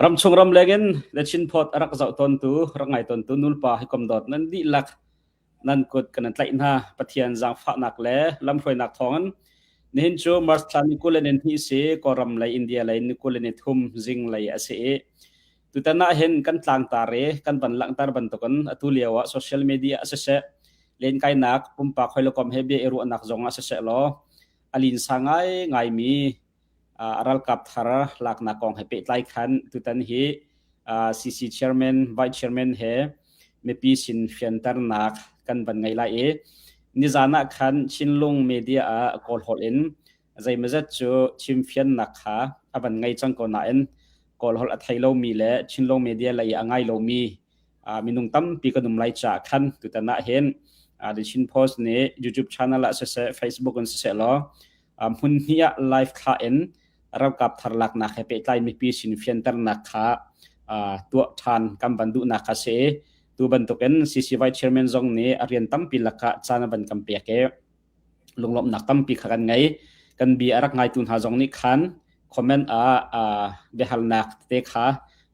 Ramchung ramleng in The Chin Post a rak zoh tawntu, rak ngai tawntu nulpa hawikom dawt nan dihlak nan kut kan in tlaih hna. Pathian zaangfahnak le lamhruainak thawngin nihin cu March thla ni 22 si Kawlram lei India lei ni 23 zing lei a si i tutan ah hin kan tlangtar i kan van langhter bantukin atu lio ah social media ah siseh lenkainak pumpak hawikom he bia i ruahnak zong ah siseh law a linsa ngai ngaimi ralkap thar laknak kong he pehtlai khan tutan hi CC chairman, vice chairman he mipi sin fianternak kan van ngei lai i nizan ah khan Chinlung media ah Kawlholh in zeimawzat cu chimfiannak kha a van ngei cang ko nain Kawlholh a thei lomi le Chinlung media lei a ngai lomi minung tampi kan um lai caah khan tutan ah hin The Chin Post nih YouTube channel ah siseh Facebook in siseh law hmun hnih ah live thlah in ralkap thar laknak he pehtlai mipi sin fianternak kha tuah ṭhan kan van duhnak kha si. Tu bantukin CCY chairman zong nih a rian tampi lakah caan a van kan pek i lunglawmhnak tampi kha kan ngei. Kan bia a rak ngaitu hna zong nih khan comment ah biahalnak tete kha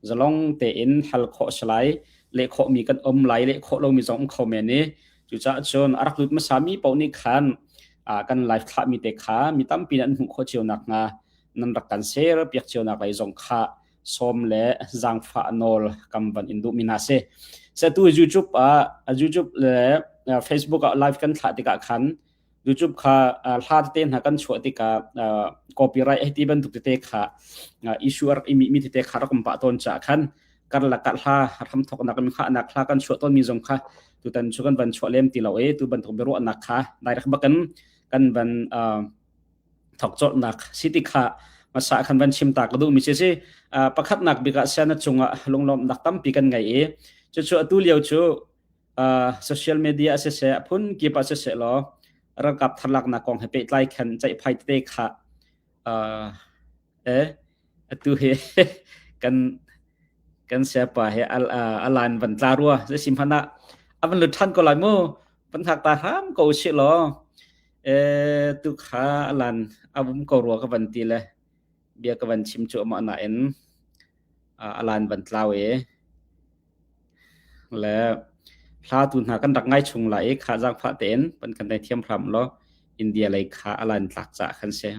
zalong tein hal khawh si lai, leh khawhmi kan um lai, leh khawh lomi zong um kho men i cucaah cun a rak lut hmasami paoh nih khan kan live thlahmi te kha mi tampi an hmuh khawh cio nakhnga nan rak kan share piak cio nak lei zong kha sawm le zaangfah nawl kam van in duhmi hna si. Satu YouTube ah YouTube le Facebook ah live kan thlah tikah khan YouTube kha hla tete hna kan chuah tikah copyright hei ti bantuk tete kha issue rak i mi tete kha rak um pah tawn caah khan karlak ah hla hramthoknak in hngahnak hla kan chuah tawnmi zong kha tutan cu kan van chuah lem ti lo i tu bantuk biaruahnak kha direct bakin kan van thok colhnak si ti kha masa khan van chim ta ka duh mi si si pakhatnak bik ah siana cungah lunglawmhnak tampi kan ngei i cucu atu lio cu social media siseh a phun kip ah siseh law ralkap tharlaknak kong he pehtlai khan ceihphai tete kha Eh, atu hi kan kan siapa he al alan van tla rua zei sim hmanh ah a van lut ṭhan ko lai mu van hngak ta hram ko usih law eh tu kha alan a vum ko rua ka van ti le bia ka van chim cu amah nain alan van tlau e le hla tu hna kan rak ngai chung lai i kha zaangfah tein pan kan thei thiam hram law India lei kha alan tlak caah khan si.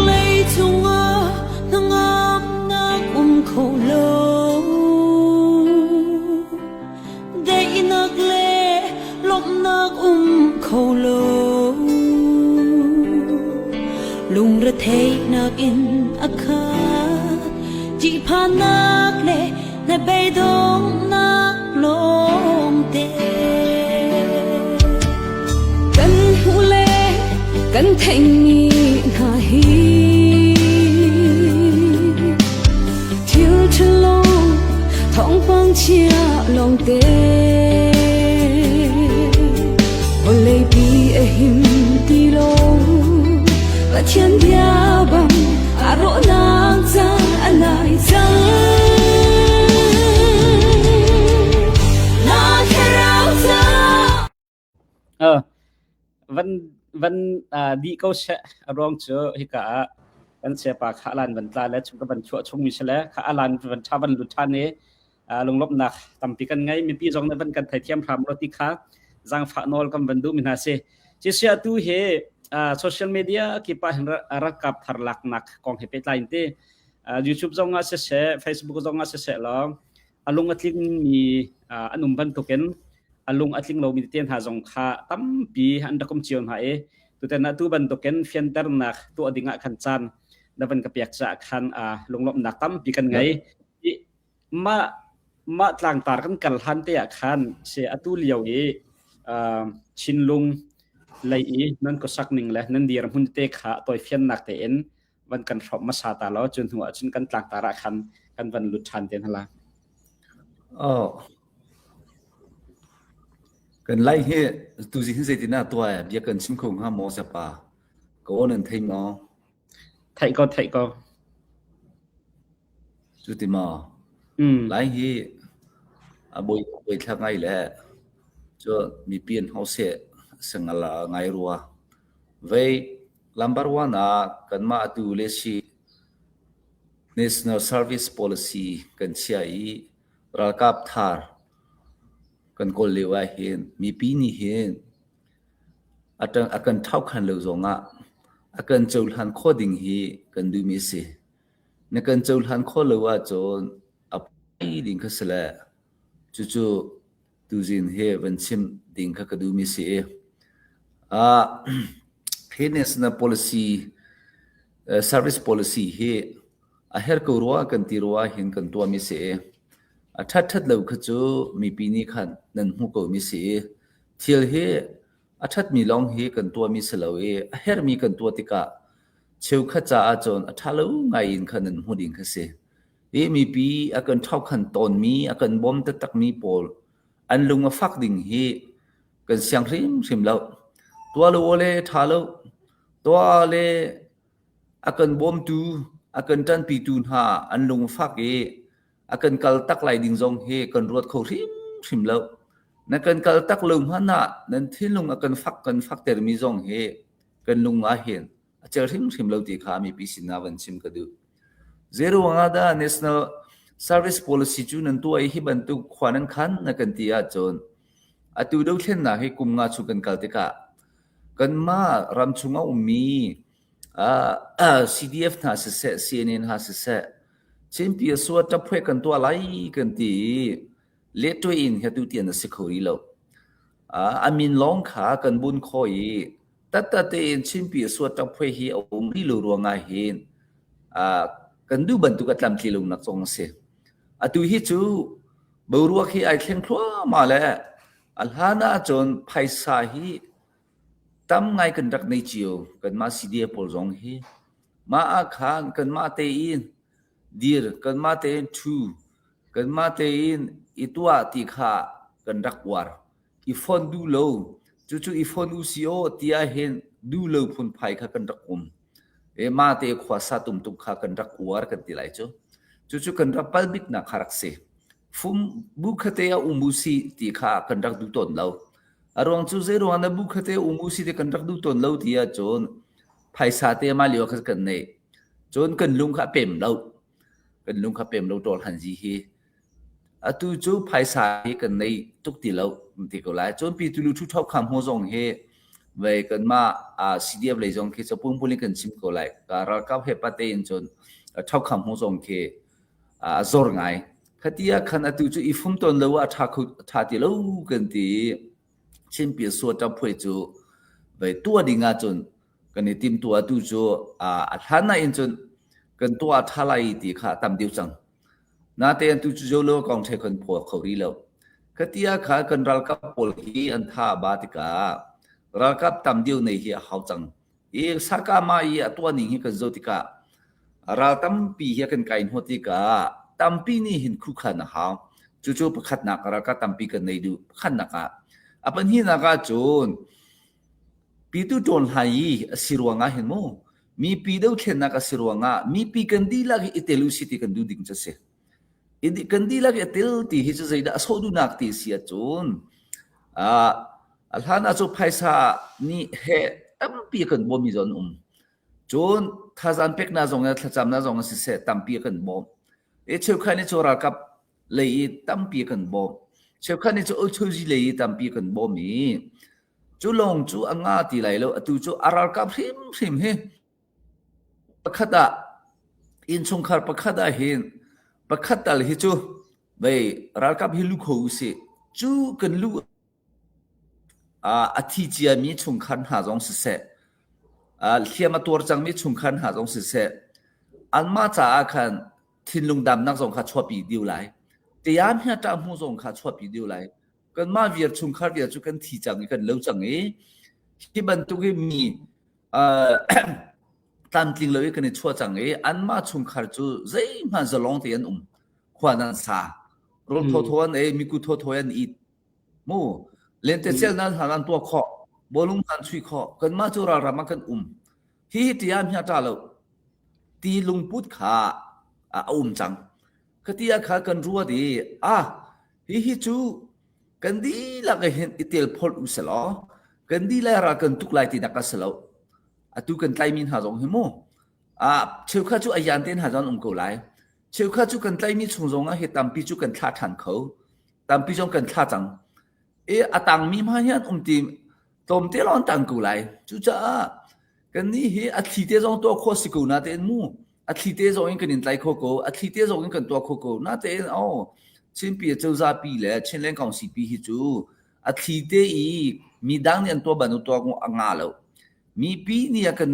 Leicung ah hnangamnak um kho lo Daihnak le lawmhnak um kho lo Lungretheihnak in a khat Ṭihphannak le hnabei-donghnak lawngte. Kan hmuh le kan theihmi hna hi thil ṭhalo thawngpang chia lawngte vawleipi a him ti lo Pathian bia bang a rawhnak caan a nai cang. Na thlarau ca Van van dih ko seh a ruang cu hika ah kan siapa kha alan van tla le chung ka van chuah chung mi si le kha alan van tha van lut than i lunglawmhnak tampi kan ngei mipi zong nih van kan theithiam hram lo ti kha zaangfah nawl kan van duh mi hna si si atu hi social media kip ah hin ralkap thar laknak kong he pehtlai in ti YouTube zong ah siseh Facebook zong ah siseh law a lung a tling mi an um bantukin a lung a tling lomi te hna zong kha tampi an rak um cio hna i tutan ah tu bantukin fianternak tuah ding ah khan caan na van ka pek caah khan lunglawmhnak tampi kan ngei Mah mah tlangtar kan kal hlan te ah khan si atu lio i Chinlung lei i nan khuasak ning le nan dirhmun te kha tawifiannak tein van kan hrawm hmasa ta law cu hnu ah cun kan tlangtar ah khan kan van lut ṭhan te hna la. Oh. Kan lai hi tuzi hin zeitin ah tuah bia kan chim kho hnga maw sapa? Ka aw nan thei maw? Theih ko, theih ko. Cuti maw? Lai hi a bawi bawi thla ngai le cu mipi an hau seh singal ngai rua. Vei lambar one ah kanmah atu le si National Service Policy kan chia i ralkap thar kan kawl lio ah hin mipi nih hin a kan ṭhaukhan lo zongah a kan cohlan khawh ding hi kan duhmi a si. Na kan cohlan khawh lo ahcun a poi ding kha si le cucu tuzing hi van chim ding kha ka duhmi si i hi national policy service policy hi a herh ko rua kan ti rua hin kan tuahmi si i a ṭhat ṭhat lo kha cu mipi nih khan nan hmuh komi si i thil hi a ṭhatmi lawng hi kan tuahmi si lo i a herhmi kan tuah tikah cheukhat caah cun a ṭha lo ngai in khan nan hmuh ding kha si. Hi mipi a kan ṭhaukhan tawnmi, a kan bawm taktakmi pawl an lung a fak ding hi kan siang hrimhrim lo. Tuah lo aw le ṭha lo. Tuah le a kan bawmtu, a kan ṭanpitu hna an lung a fak i a kan kal tak lai ding zong hi kan ruat kho hrimhrim lo. Na kan kal tak lo hmanh ah nan thinlung a kan fak kan faktermi zong hi kan lung ah hin a cel hrimhrim lo ti kha mipi sinah van chim ka duh. Zeiruang ah dah National Service Policy cu nan tuah i hi bantuk khua nan khan na kan ti ahcun atu dothlennak hi kum nga chung kan kal tikah kanmah ram chung a ummi CDF hna siseh, CNN hna siseh, Chinpi a suat ṭaphuai kan tuah lai kan ti i letṭuai in hi atu tian a si kho rih lo. A min lawng kha kan bun khawh i tattat tein Chinpi a suat ṭaphuai hi a um rih lo ruangah hin kan duh bantuk a tlamtli lonak zong a si. Atu hi cu boruak hi ai thleng thluahmah le a hlan ahcun phaisa hi Tam ngai kan rak nei cio kanmah CDF pawl zong hi. Mah ah khan kanmah tein dir, kanmah tein ṭhu, kanmah tein i tuah ti kha kan rak uar. I fonh duh lo, cucu i fonh usih aw ti ahhin duh lo phunphai kha kan rak um. E mah te khuasa tumtuk kha kan rak uar kan ti lai cu. Cucu kan rak pal biknak kha rak si. Fum bu khate ah um usih ti kha kan rak duh tawn lo. A ruang cu zeiruang na bu khate um u si ti kan rak duh tawn lo ti ahcun phaisa te mah lio kha kan neih. Cun kan lung kha a pem lo. Kan lung kha pem lo ṭawl han zi hi. Atu cu phaisa hi kan nei tuk ti lo ti ko lai. Cun pi tulu thu thok kham ho zong hi vei kanmah CDF lei zong khi cu pungpulin kan chim ko lai. Ka ralkap he pate in cun thok kham ho zong khi a zor ngai. Khati ah khan atu cu i fum tawn lo ah a ṭha kho ṭha ti lo kan ti i Chinpi suaṭap phuai cu vei tuah ding ahcun kan i timtuah tu cu a hlan ah in cun kan tuah a ṭha lai ti kha a tam deuh cang. Natein tu cu zolo kong ṭhe kan phuah kho rih lo. Khati ah khan kan ralkap pawl hi an tha a ba tikah ralkap tam deuh nei hi a hau cang. I Sakama i a tuah ning hi kan zoh tikah ral tampi hi a kan kai hnawh tikah tampi nih hin khukhan a hau. Cucu pakhatnak ralkap tampi kan nei duh. Pakhatnak ah. A pahnihnak ah cun pitu ṭawn hlai i a si ruangah hin mu mipi dothlennak a si ruangah mipi kan dihlak hi i tel usih ti kan duh ding cu a si. Kan dihlak i a tel ti hi cu zeidah a sawh duhnak ti si ahcun a hlan ah cu phaisa nih he tampi a kan bawmmi zong an um. Cun thazaang peknak zong in thlacamnak zong in siseh tampi a kan bawm. I cheukhat nih cu ralkap lei i tampi a kan bawm. Cheukhat nih cu Ochozi lei i tampi a kan bawm i cu lawng cu a nga ti lai lo. Atu cu a ralkap hrimhrim hi Pakhat ah innchungkhar pakhat ah hin pakhat tal hi cu vei ralkap hi lu kho usih. Cu kan lu a thi ciami chungkhar hna zong siseh, hliam a tuar cangmi chungkhar hna zong siseh, anmah caah khan thinlung damnak zong kha chuahpi dih lai. Tiam hi ṭah hmu zong kha chuahpi dih lai. Kanmah vial chungkhar vial cu kan thi cang i kan lo cang i hi bantuk hi mi. tlamtling lo i kan i chuah cang i anmah chungkhar cu zeihmanh zalong te an um. Khua nan sa. Rawl thawthaw an ei, miku thawthaw an it. Mu lentecelh nan hna nan tuah khawh. Bawlung nan chuih khawh. Kanmah cu ralram ah kan um. Hihi tia hmia ṭa lo. Ti lungput kha a um cang. Khati ah kha kan ruat i ah hihi cu kan dihlak hin i tel phawt u selaw kan dihlak ral kan tuk lai tinak a si lo. Atu kan tlaimi hna zong hi mu ah cheukhat cu a yan te hna zong an um ko lai. Cheukhat cu kan tlaimi chung zong ah hi tampi cu kan thlah ṭhan kho. Tampi zong kan thlah cang. I a tangmi hma hi an um ti tlawmte lawng an tang ko lai. Cucaah kannih hi a thli te zong tuah khawh si ko natein mu a thli te zong in kan in tlai kho ko a thli te zong in kan tuah kho ko natein oh Chinpi cozah pi le Chinland Council pi hi cu a thli te i midang nih an tuah bantuk tuah a nga lo. Mipi nih a kan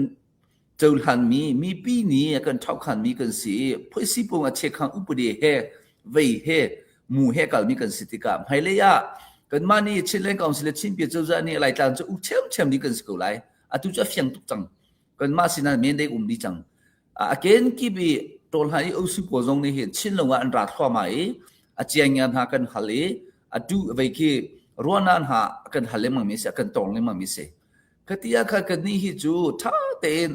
cohlanmi mipi nih a kan ṭhohkhanmi kan si i phuaisi pung a chekhang upadi he vei he mu he kalmi kan si tikah hmailei ah kanmah nih Chinland Council le Chinpia cozah nih Laitlang cu uk ṭhiamṭhiam ding kan si ko lai. Atu cu a fiang tuk cang. Kanmah sinah men dei um dih cang. A kenkip i ṭawlhlan i osu pawl zong nih hin Chinlung ah an ra thluahmah i a ciangia hna kan hal i atu vei khi ruahnak hna kan hal lengmang mi si a kan tawng lengmang mi si. Khati ah khan kannih hi cu ṭha tein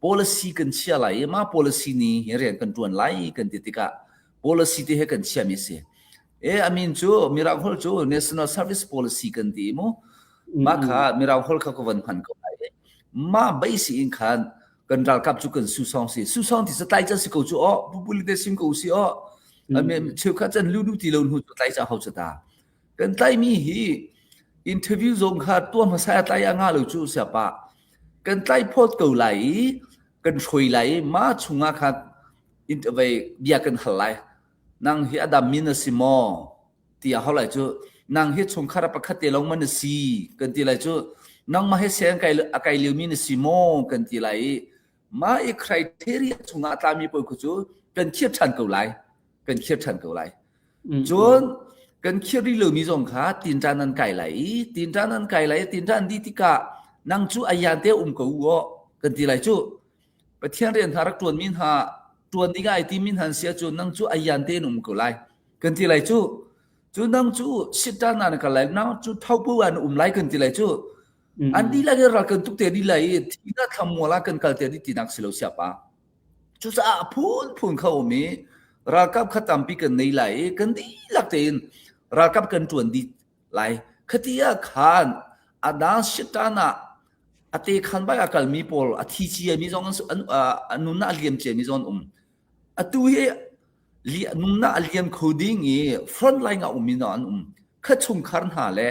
policy kan chia lai i mah policy nih hi rian kan ṭuan lai kan ti tikah policy te he kan chiami a si. E a min cu Mirang holh cu National Service Policy kan ti mu. Mah kha Mirang holh kha ka van hman ko lai. Mah basic in khan kan ralkap cu kan susong si. Susong ti sa tlai can si ko cu oh, pupuli te sim ko si oh. Cheukhat can lu lu ti lo hnu cu tlai ca hau ta. Kan tlaihmi hi interview zong kha tuah hmasa a tlai a ngah lo cu siapa. Kan tlaih phawt ko lai i kan hruai lai i mah chungah khan vei bia kan hal lai. Nang hi a dam mi na si maw? Ti a hau lai cu. Nang hi chungkhar pakhat te lawng ma na si? Kan ti lai cu. Nangmah hi siang a kai lio mi na si maw? Kan ti lai i mah i criteria chungah a tlami pawl khu cu kan khir ṭhan ko lai. Kan khir ṭhan ko lai. Cun kan khir rih lomi zong kha tinṭan an kai lai i tinṭan an kai lai i tinṭan dih tikah nang cu ayan te um ko u aw kan ti lai cu. Pathian rian hna rak ṭuanmi hna ṭuan ding ai timi hna an si ahcun nang cu ayan te in um ko lai kan ti lai cu. Cu nang cu sitan ah na kal lai, nang cu thopu ah na um lai kan ti lai cu. An dihlak in ral kan tuk te dih lai i thihnak thlamual ah kan kal te dih tinak si lo siapa. Cucaah a phunphun kha um i ralkap kha tampi kan nei lai i kan dihlak tein ralkap kan ṭuan dih lai. Khati ah khan a dang sitan ah a te khan bai a kalmi pawl a thi ciami zong an an nunnak a liam ciami zong an um. Atu hi nunnak a liam kho ding i front line ah ummi an um. Kha chungkhar hna le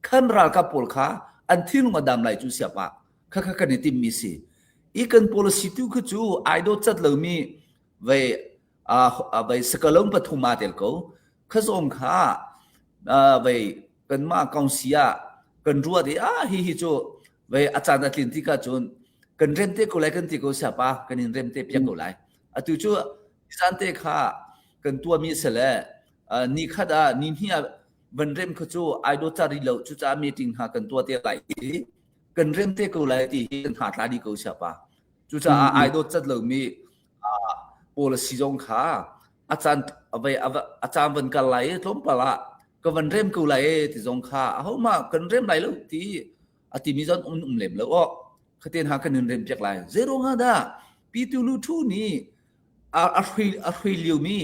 khan ralkap pawl kha an thinlung a dam lai cu siapa. Khakha kan i timmi si. I kan policy tu kha cu ai dawt cat lomi vei vei sakalong pathum aa tel ko. Kha zong kha vei kanmah council ah kan ruat i ah hi hi cu vei a caan a tlin tikah cun kan rem te ko lai kan ti ko siapa kan in rem te piak ko lai. Atu cu zan te kha kan tuahmi si le ni khat ah ni hnih ah van rem kha cu ai dawt cat rih lo cucaah meeting hna kan tuah te lai i kan rem te ko lai ti hi kan hna tla dih ko siapa. Cucaah ai dawt cat lomi policy zong kha a caan a caan van kal lai i tlawmpal ah ka van rem ko lai e ti zong kha ahohmah kan rem lai lo ti a timi zong um um lem lo aw khaten ha kan in rem piak lai zeiruang ah dah Pitu Lu Thu nih a hrui a hrui liomi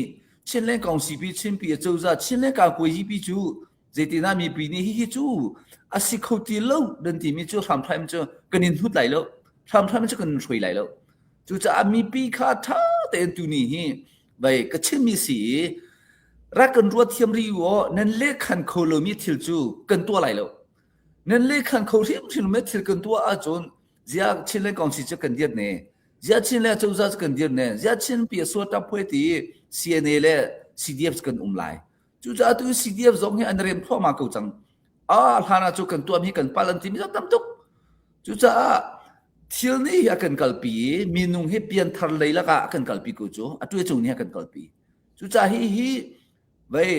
Chinland Council pi Chinpi a cozah Chinland Kakuayi pi cu Zeitinah mipi nih hihi cu a si kho ti lo nan timi cu hramhram cu kan in hnut lai lo. Hramhram cu kan in hruai lai lo. Cucaah mipi kha ṭha tein tuni hi vei ka chimmi si i rak kan ruat thiam rih u aw nan lehkhan kho lomi thil cu kan tuah lai lo. Nan lehkhan kho hrimhrim lomi thil kan tuah ahcun ziah Chinland Council cu kan dirh ne? Ziah Chinland cozah cu kan dirh ne? Ziah Chinpi a sual ṭap phuai ti CNA le CDF cu kan um lai? Cucaah tu CDF zong hi an rem thluahmah ko cang. Ah hlan ah cu kan tuahmi kan pal an timi zong tam tuk. Cucaah thil nih hi a kan kalpi i minung hi pianthar lei lakah a kan kalpi ko cu a tuai cung nih a kan kalpi. Cucaah hi hi vei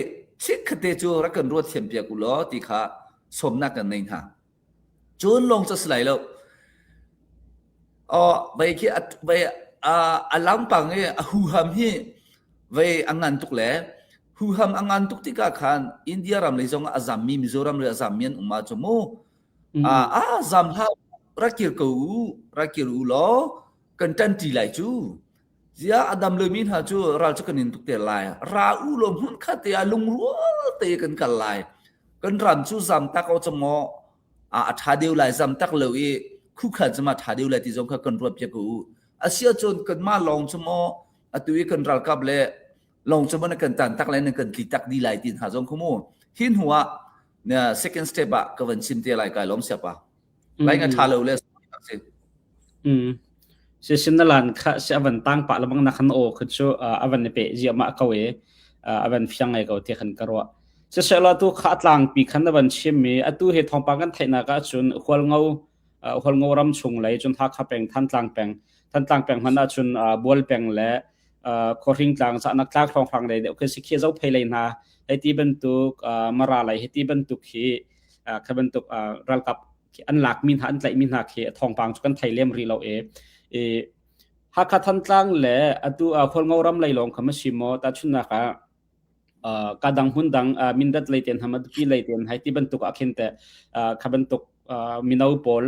chikkhatte cu rak kan ruat thiam piak u law ti kha sawmnak kan nei hna. Cun lawng cu si lai lo. Oh, vei khi vei a lampang i a huham hi vei a ngan tuk le huham a ngan tuk tikah khan India ram lei zong ah a zammi Mizoram lei a zammi an um ahcun mu a a zam hlah rak kir ko u rak kir u law kan ṭanṭi lai cu ziah a dam lomi hna cu ral cu kan in tuk te lai ra u law hmun khat te ah lungrual te kan kal lai kan ram cu zam tak o chamaw a ṭha deuh lai zam tak lo i khukhan cu ma ṭha deuh lai ti zong kha kan ruat piak ko u asi ahcun kanmah lawng cu maw atu i kan ralkap le lawng cu maw na kan tan tak lai na kan tli tak di lai ti hna zong khu mu hi hnu ah second step ah ka van chim te lai kai lawm siapa lai nga ṭha lo le si Mm. Si sinalan kha si avan tang pa lamang na khan o khu chu avan ne pe zia ma ko e avan fiang ngai ko ti khan ka ruah. Sisehla tu kha tlang pi khan avan chim mi atu he thawngpang kan theihnak ah cun Hualngo Hualngo ram chung lei cun Hakha peng Thantlang peng Thantlang peng hman ah cun Bual peng le Khuahring tlang zahnak tlak hrawnghrang lei deuh khi si khi Zophei lei hna hei ti bantuk Mara lei hei ti bantuk hi kha bantuk ralkap an lakmi hna an tlaihmi hna khi thawngpang cu kan thei lem rih lo e i Hakha Thantlang le atu Hualngo ram lei lawng kha ma si maw tahchunhnak ah ka dang hmun dang Mindat lei ten hama Tupi lei ten hai ti bantuk ah khin te kha bantuk mino pawl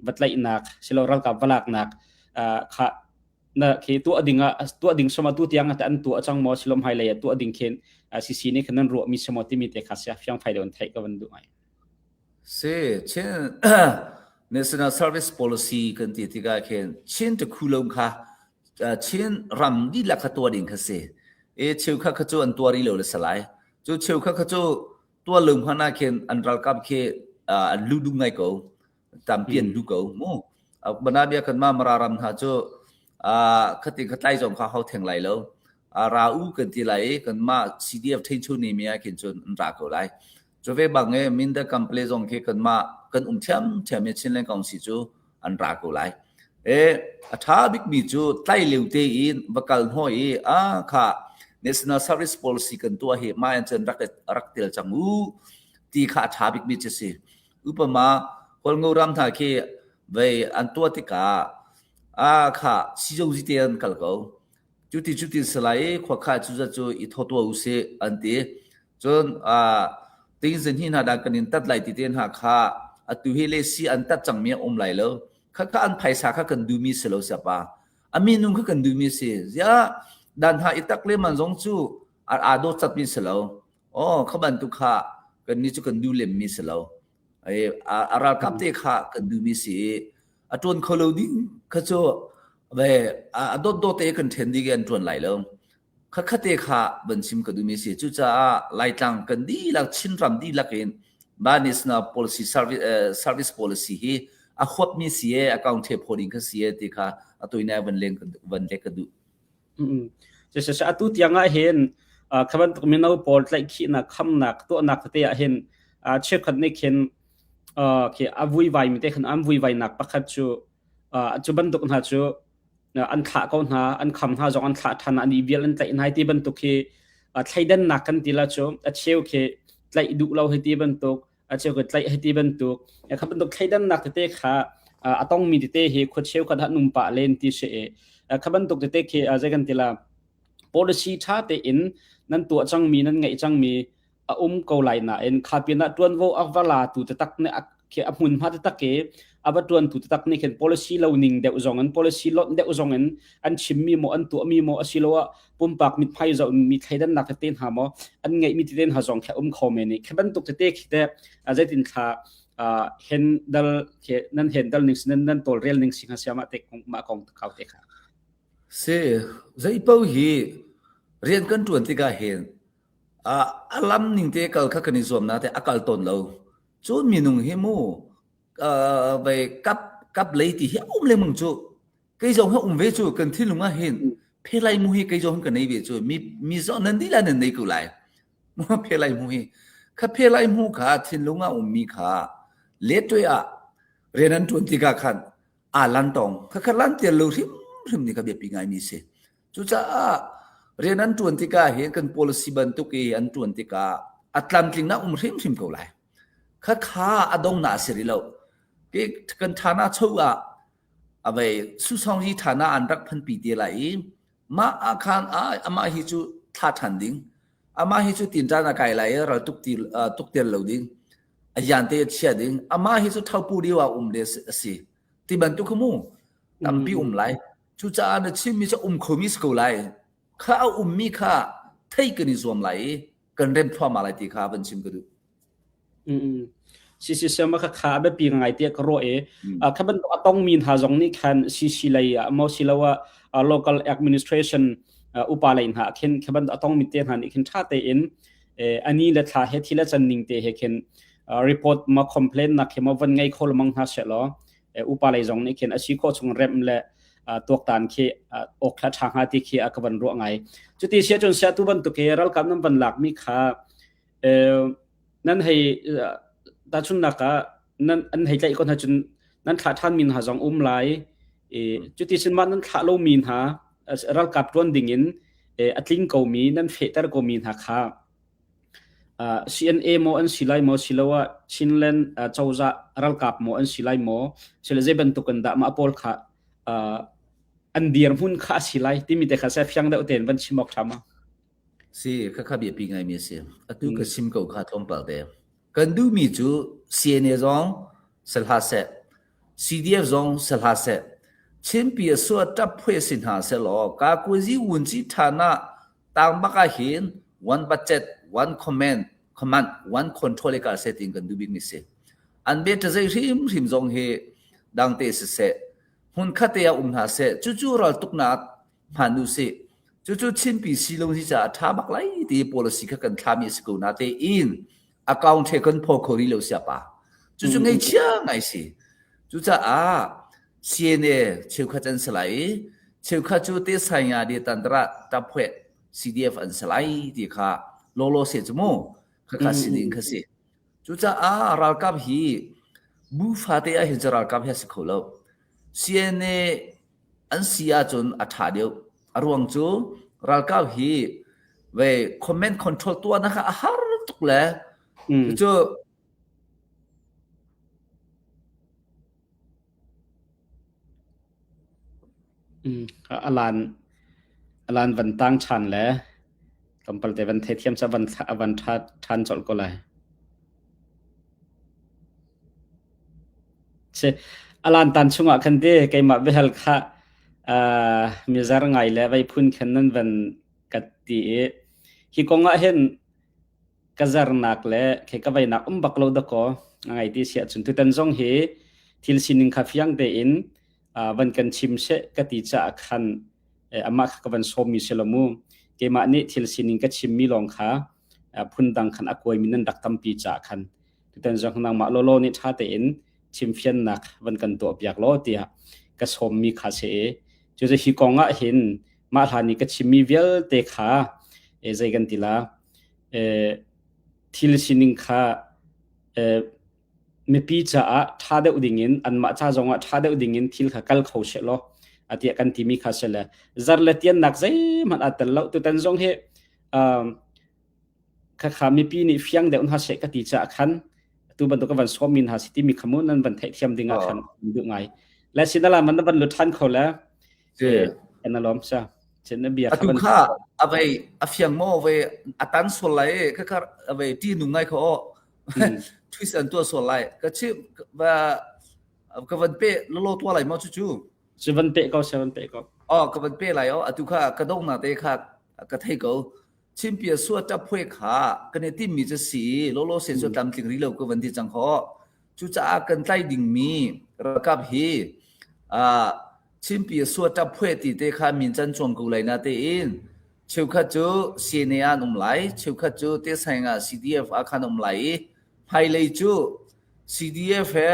va tlaihnak silo ralkap va laknak kha na khi tuah ding ah tuah ding sama tu tiang ate an tuah chang maw silom hai lei tuah ding khin CC nih khan nan ruah mi semo timi te kha sia fiang fai don theih ka van duh ngai. Si, Chin National Service Policy kan ti tikah khin Chin takhulung kha Chin ram dihlak kha tuah ding kha si. E cheukhat kha cu an tuah rih lo le salai. Cu cheukhat kha cu tuah lo hmanh ah khin an ralkap khi an lu duh ngai ko. Tampi an lu ko mu. Banabia kan mah Mara ram hna cu khati kha tlai zong kha hau theng lai lo. Ra u kan ti lai i kanmah CDF ṭhenchu ni mi ah khin cun an ra ko lai. Cu ve bang i Mindat Kample zong khi kanmah kan um ṭhiamṭhiam i Chinland Council cu an ra ko lai. E, a ṭha bikmi cu tlai lio tein va kal hnawh i a kha National Service Policy kan tuah hi mah in cun rak rak tel cang u ti kha a ṭha bikmi cu si. Upama Hualngo ram hna khi vei an tuah tikah a kha sizozi te an kal ko. Cuti cuti salai i khuakha cu zat cu i thaw tuah u sih an ti. Cun tingzin hi hna dah kan in tat lai ti te hna kha atu hi le si an tat cangmi a um lai lo. Khakha an phaisa kha kan duhmi si lo siapa. A minung kha kan duhmi si. Ziah dan hna i tak le man zong cu aa dawt catmi si lo. Oh, kha bantuk kha kan nih cu kan duh lemmi si lo. A ralkap te kha kan duhmi si i a ṭuan kho lo ding kha cu ve a dawtdawt te kan ṭhen ding i an ṭuan lai lo. Khatkhatte kha van chim ka duhmi si. Cucaah Laitlang kan dihlak, Chinram dihlak in mah national policy service, uh, service policy hi a huapmi si e, account the phaw ding kha si e ti kha a tuinai van leng van lek ka duh. Mm. Atu tiang ah hin kha bantuk mino pawl tlaihkhihnak khamnak tuahnak tete ah hin cheukhat nih khin khi a vuivai mi te khan an vuivainak pakhat cu cu bantuk hna cu an thlah ko hna an kham hna zong an thlah ṭhan an i vial an tlaih hna ti bantuk hi thleidannak kan ti la cu a cheu khi tlaih duh lo hi ti bantuk a cheu khi tlaih hi ti bantuk kha bantuk thleidannak tete kha a tongmi tete hi khua cheu khat ah num pah len ti si e kha bantuk tete khi zei kan ti la policy ṭha tein nan tuah cangmi nan ngeih cangmi a um ko lai nain kha pinah ṭuanvo a va latu taktak nih a khi a hmunhma taktak i a va ṭuantu taktak nih khin policy lo ning deuh zong in policy lonh deuh zong in an chimmi maw an tuahmi maw asiloah pumpak mithmai zoh mi thleidannak tete hna maw an ngeihmi tete hna zong khi a um kho men i khi bantuk tete khi teh zeitin thla hen dal khi nan hen dal ning nan nan tawlrel ning si hnga siamah te mah kong kau te kha Si, zeipaoh hi rian kan ṭuan tikah hin a lam ning te kal kha kan i zuam nain a kal tawn lo. Cun minung hi mu vei kap kap lei ti hi a um lengmang cu. Kei zong hi um ve cu kan thinlung ah hin phelai mu hi kei zong hin ka nei ve cu. Mi mi zong nan dih lai nan nei ko lai. Phelai mu hi kha phelai mu kha thinlung ah ummi kha letwe ah rian an ṭuan tikah khan aa lantong. Khakha lantial lo hrimhrim nih kha biapi ngaimi si. Cucaah rian an ṭuan tikah hin kan policy bantuk i an ṭuan tikah a tlamtlingnak um hrimhrim ko lai. Khakha a dongnak a si rih lo. Kan ṭhana cho ah Avei susong hi thana an rak phanpi te lai i mah ah khan amah hi cu thla ṭhan ding amah hi cu tinṭan a kai lai i ral tuk ti tuk tel lo ding a yan te a chia ding amah hi cu thopu lio ah um le a si ti bantuk kha mu tampi um lai cucaah na chimmi cu um khomi si ko lai kha a ummi kha thei kan i zuam lai i kan rem thluahmah lai ti kha van chim ka duh. CC siama kha kha a biapi ngai tiah ka ruah i kha bantuk a tongmi hna zong nih khan CC lei ah maw siloah local administration upa lei hna khin kha bantuk a tongmi te hna nih khin ṭha tein ani le thla he thil a can ning te he khin report ma complain nak he ma van ngei kho lamang hna se law upa lei zong nih khin a si khawh chung rem le tuaktan khi awk thla ṭha hnga ti khi a ka van ruah ngai. Cuti sia cun sia tu bantuk hi ralkap nan van lak mi kha nan hei tahchunnak ah nan an hei tlaih ko hna cun nan thlah ṭhan mi hna zong um lai. Cuti sin mah nan thlah lo mi hna ralkap ṭuan ding in a tling ko mi nan fehter ko mi hna kha CNA maw an si lai maw siloah Chinland cozah ralkap maw an si lai maw sile zei bantuk in dah mah pawl kha an dirhmun kha a si lai timi te kha se fiang deuh tein van chim awk ṭha ma? Si, khakha biapi ngaimi a si. Atu ka chim ko kha tlawmpal te. Kan duhmi cu CNA zong si hlah seh, CDF zong si hlah seh, Chinpi a suah ṭap phui si hna seh law, kakuazi wunci ṭhan ah tang bak ah hin one budget, one command, command, one control i kal seh tiin kan duh bikmi si. An bia ṭa zei hrimhrim zong hi dangte siseh, hmunkhat te ah um hna seh, cucu raltuknak hman u sih. Cucu Chinpi si lo hi caah ṭha bak lai ti policy kha kan thlami a si ko na tein account he kan phaw kho rih lo siapa. Cucu ngaihchia ngai si. Cucaah CNA cheukhat an si lai i cheukhat cu te sanya de tandra taphuet CDF an si lai ti kha lawlaw se cu mu khakha si ding kha si. Cucaah ralkap hi bu fate ah hin cu ralkap hi a si kho lo. CNA an si ahcun a ṭha deuh. A ruang cu ralkap hi ve comment control tuahnak kha a har tuk le cucu A lan van tang ṭhan le tlawmpal te van theithiam ca van a van ṭha ṭhan colh ko lai. Si a lan tan chungah khan ti keimah biahal kha mizar ngai le vei phun khan nan van ka ti i hi kong ah hin ka zarnak le khi ka veinak um bak lo dakaw ngai ti si ahcun tutan zong hi thil sining kha fiang tein van kan chim seh ka ti caah khan amah kha ka van sawmmi si lo mu keimah nih thil sining ka chimmi lawng kha phundang khan a kuaimi nan rak tampi caah khan tutan zong nangmah lawlaw nih ṭha tein chimfiannak van kan tuah piak law tiah ka sawmmi kha si i cucu hi kong ah hin mah hlan i ka chimmi vialte kha zei kan ti la thil sining kha mipi caah ṭha deuh dingin anmah ca zongah ṭha deuh dingin thil kha kal kho seh law atiah kan timi kha si le zar le tiannak zeihmanh aa tel lo tutan zong hi khakha mipi nih fiang deuh hna seh ka ti caah khan tu bantuk ka van sawm mi hna si timi kha mu nan van theihthiam ding ah khan duh ngai le sinala man na van lut ṭhan kho le kan alom sa chin na bia atu kha avei a fiang mo ve atan sual lai kha kha avei ti nu ngai kho o twist an tua sual lai ka chi va ka van pe lolo tua lai mo chu chu chu van pe ko se van pe ko oh ka van pe lai o atu kha ka dong na te kha ka thei ko Chimpia sua ṭap phuai kha kan i timmi cu si lawlaw se cu tlamtling rih lo ka van ti cang khawh. Cucaah kan tlaih dingmi ralkap hi uh, Chimpia sua ṭap phuai ti te kha min can chuang ko lai na tein cheukhat cu CNA ah an um lai, cheukhat cu Tesaing ah CDF ah khan um lai i hmailei cu CDF he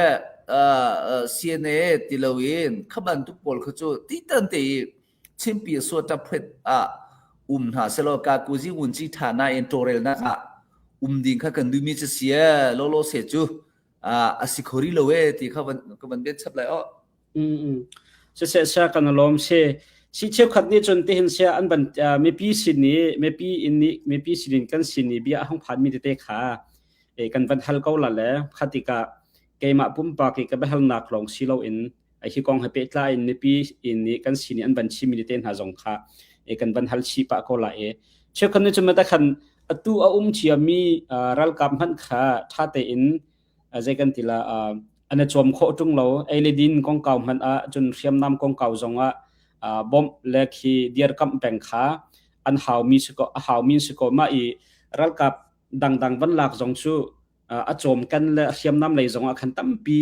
uh, CNA ti loin kha bantuk pawl kha cu titan te i Chinpi suataphet ah um hna selaw kakuzi wunci tha na in tawrelnak ah um ding kha kan duhmi cu si e lolo se cu a si kho rih lo e ti kha van ka van bet chap lai o mm siseh sia kan lawm si si cheukhat nih cun tihin sia an ban mipi sin i mipi in nih mipi sin in kan sin i bia a hung phan mi tete kha kan van hal ko la le khatika keimah pumpak i ka biahalnak lawng si loin. Hi kong he pehtlai in mipi in nih kan sin i an van chimmi te hna zong kha kan van hal chih pah ko lai i cheukhat nih cun khan atu a um ciami ralkap hmanh kha ṭha tein zei kan ti la an i cawm khawh ṭung lo ei le din kongkau hmanh ah cun hriamnam kongkau zong ah bawmh le khi dirkamh peng kha an haumi si ko a haumi si ko mah i ralkap dangdang van lak zong cu a cawmken le hriamnam lei zong ah khan tampi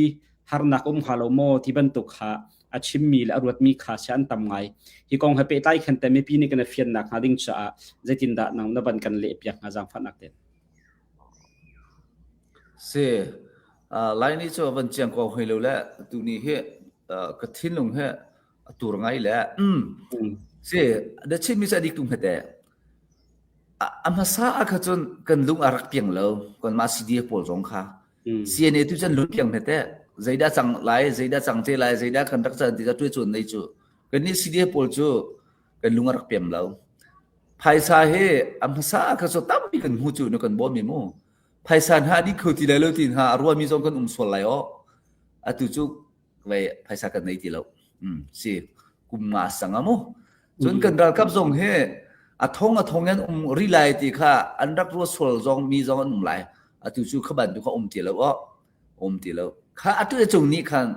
harnak um hnga lo maw ti bantuk kha a chimmi le a ruatmi kha si an tam ngai. Hi kong he pehtlai khan te mipi nih kan i fiannak hnga ding caah zeitindah nang na van kan leh piak hnga zaangfahnak ten. Si Lai ni cu van chiang ko hoi lo le tu ni hi ka thinlung he a tur ngai le si na chimmi cu a dik tung hmete A hmasa ah kha cun kan lung a rak piang lo. Kanmah CDF pawl zong kha. CNA tu cun lung piang hme teh. Zeidah cang lai, zeidah cang te lai, zeidah kan rak can ti ka tuai cun nei cu. Kannih CDF pawl cu kan lung a rak piam lo. Phaisa hi a hmasa ah kha cu tampi kan hmu cu na kan bawm mi mu. Phaisa hna a dih kho ti lai lo ti hna a ruami zong kan um sual lai aw. Atu cu vei phaisa kan nei ti lo. Si kum nga sang a mu. Cun kan ralkap zong hi a thong a thong in um ri lai ti kha an rak ruat sual zong mi zong an um lai. Atu cu kha bantuk kha um ti lo aw. Um ti lo. Kha atu cung nih khan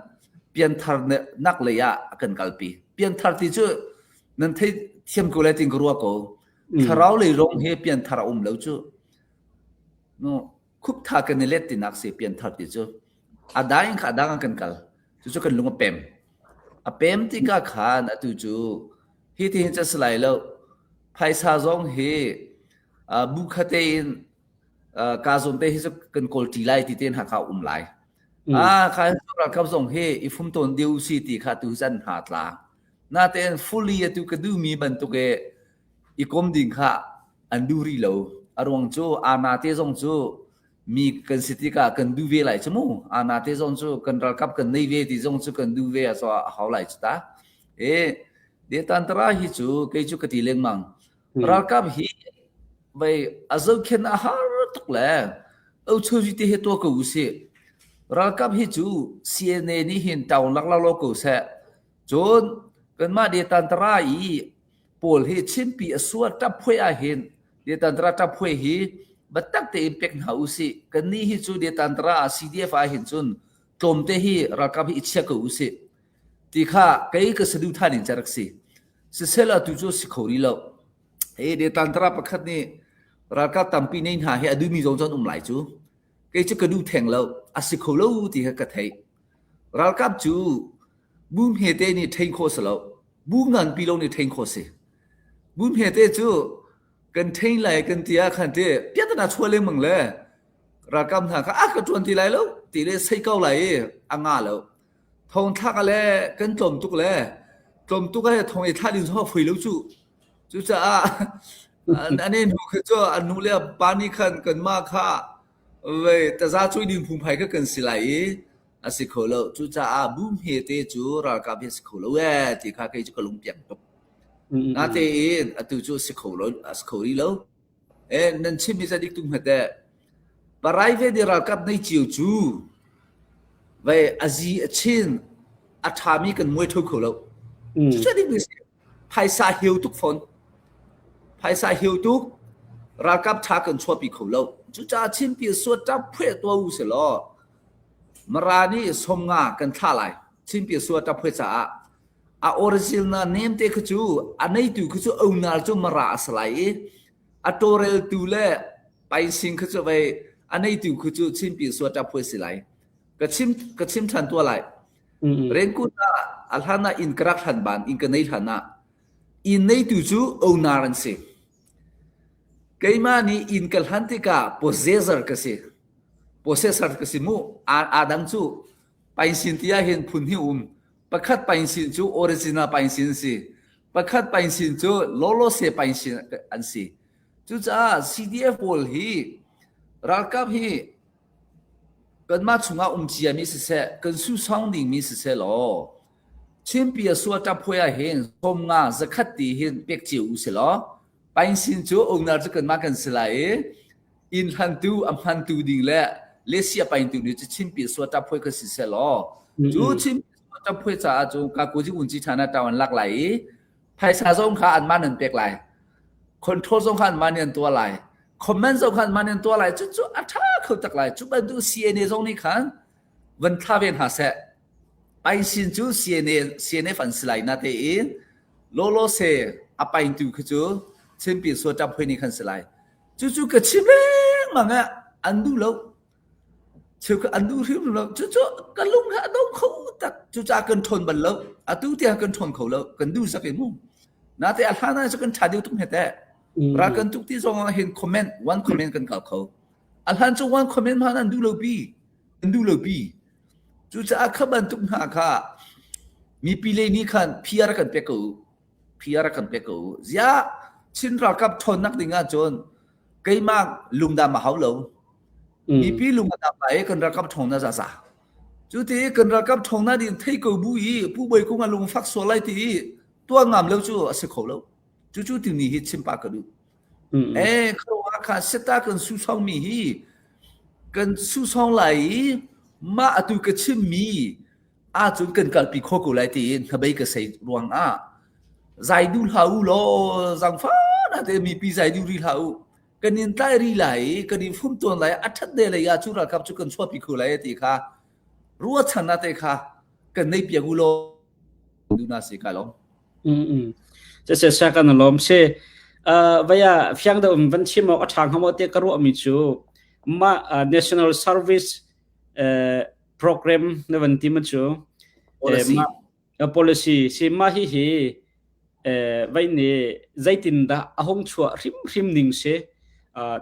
pianthar nak lei ah a kan kalpi. Pianthar ti cu nan thei thiam ko lai tin ka ruah ko. Thlarau lei rong hi pianthar a um lo cu. No, khuptha kan i let tinak si pianthar ti cu. A dang kha a dang ah kan kal. Cucu kan lung a pem. A pem tikah khan atu cu hi ti hin cu a si lai lo. Phaisa zong hi bu khate in kaa zawn te hi cu kan kawl ṭi lai ti te hna kha a um lai. Ah, kha ralkap zong hi i fum tawn deuh si ti kha tu zan hna tla. Natein fully atu ka duhmi bantuk i i kom ding kha an duh rih lo. A ruang cu ana te zong cu mi kan si tikah kan duh ve lai cu mu ana te zong cu kan ralkap kan nei ve ti zong cu kan duh ve a so a hau lai cu ta e detantara hi cu kei cu ka ti lengmang ralkap hi vai a zohkhen a har tuk le ochoji te he to ko usih ralkap hi cu CNA nih hin taung lak lo ko seh cun kanmah detantara i pawl hi Chinpi a sual ṭap phuai ahhin Detantara ṭap phuai hi biatak tein pek hna usih. Kannih hi cu Detantara ah CDF ahhin cun tlawmte hi ralkap hi i chia ko usih. Ti kha kei ka saduhthah ning ca rak si. Siseh atu cu si kho rih lo. Hi Detantara pakhat nih ralkap tampi nei hna hi a duhmi zong cu an um lai cu. Kei cu ka duh theng lo. A si kho lo ti kha ka theih. Ralkap cu bu hmete nih ṭhen khawh si lo. Bu nganpi lo nih ṭhen khawh si. Bu hmete cu kan ṭhen lai kan ti ah khan ti piatana chuah lengmang le ralkap hna kha a ka ṭuan ti lai lo ti le sei ko lai i a nga lo. Thong thlak le kan tlawm tuk le tlawm tuk le thong i thlah ding zong a foi lo cu. Cucaah an hnu kha cu an nu le pa nih khan kanmah kha vei taza cui ding phungphai kha kan si lai i a si kho lo. Cucaah bu hmete cu ralkap hi a si kho lo ee ti kha kei cu ka lungpiang tuk. Natein atu cu a si kho lo, a si kho rih lo. E, nan chimmi ca dik tung hmet Private i ralkap nei cio cu vei a zi a chin a ṭhami kan muai tho kho lo. Cucu dik mi si. Phaisa heu tuk fawn. Phaisa heu tuk ralkap ṭha kan chuahpi kho lo. Cucaah Chinpi suat ṭap phueh tuah u sih law Mara nih sawmnga kan thlah lai. Chinpi suat ṭap phueh caah a original name te kha cu a neitu kha cu owner cu Mara a si lai i a tawlreltu le paising kha cu vei a neitu kha cu Chinpi suat ṭap phueh si lai. Ka chim ka chim ṭhan tuah lai. Renkut ah a hlan ah inn ka rak hlan ban inn ka nei hlan ah inn neitu cu owner an si. Keimah nih inn ka hlan tikah possessor ka si. Possessor ka si mu. Aa dang cu painsin ti ah hin phun hi um. Pakhat painsin cu original painsin si. Pakhat painsin cu lolose painsin an si. Cucaah CDF pawl hi ralkap hi Kanmah chungah um ciami siseh, kan susong dingmi siseh law, Chinpi a sual ṭaphuai ah hin 50 zakhat ti hin pek cio u si law, painsin cu owner cu kanmah kan si lai i inn hlantu a hmantu ding le lesia paintu nih cu Chinpi a sual ṭaphuai kha siseh law, cu Chinpi a sual. Ṭamphui caah cu kakuzi vunci ṭha na ṭawan lak lai i phaisa zong kha anmah nan pek lai. Control zong kha anmah nih an tuah lai. Comment zong kha anmah nih an tuah lai. Cucu a ṭha kho tak lai. Cu bantuk CNA zong nih khan van thla ve hna seh. Paisin cu CNA CNF an si lai na tein lawlaw se a paintu khi cu Chinpi Sual Ṭamphui nih khan si lai. Cucu ka chim lengmang ah an duh lo. Cheukhat an duh hrim lo. Cucu ka lung he a dong kho tak. Cucaah kan ṭhawn bal lo. Atu tiang kan ṭhawn kho lo. Kan duh sak in mu. Nate a hlan ah cu kan ṭha deuh tuk hme teh. Ral kan tuk ti zong ah hin comment, one comment kan kal kho. A hlan cu one comment hmanh an duh lo pi. An duh lo pi. Cucaah kha bantuk hna kha mipi lei nih khan PR kan pek ko u. PR kan pek ko u. Ziah Chin ralkap ṭhawnnak ding ahcun keimah lungdam a hau lo. Mipi lung a dam lai i kan ralkap ṭhawng na zaza. Cu ti kan ralkap ṭhawng na din thei ko bu i Pu Bawi Kung a lung fak sual lai ti i tuah ngam lo cu a si kho lo. Cucu timi hi chim pah ka duh. Eh, kharuah kha seta kan susong mi hi kan susong lai i mah atu ka chim mi ahcun kan kalpi kho ko lai tiin hnabei ka sei ruang ah zai duh hlah u law zangfa na te mipi zai duh ri hlah u kan in tlai ri lai i kan in fum tawn lai a that de lei ah cu ralkap cu kan chuahpi kho lai ti kha ruahchan na te kha kan nei piak u law du na si ka lom Mm se se sa kan lom se vaya fiang da um van chim ok a thang hamo te ka ruah mi chu ma national service program na van ti ma cu policy policy si ma hi hi vai ne zeitin dah a hong chuah hrimhrim ning si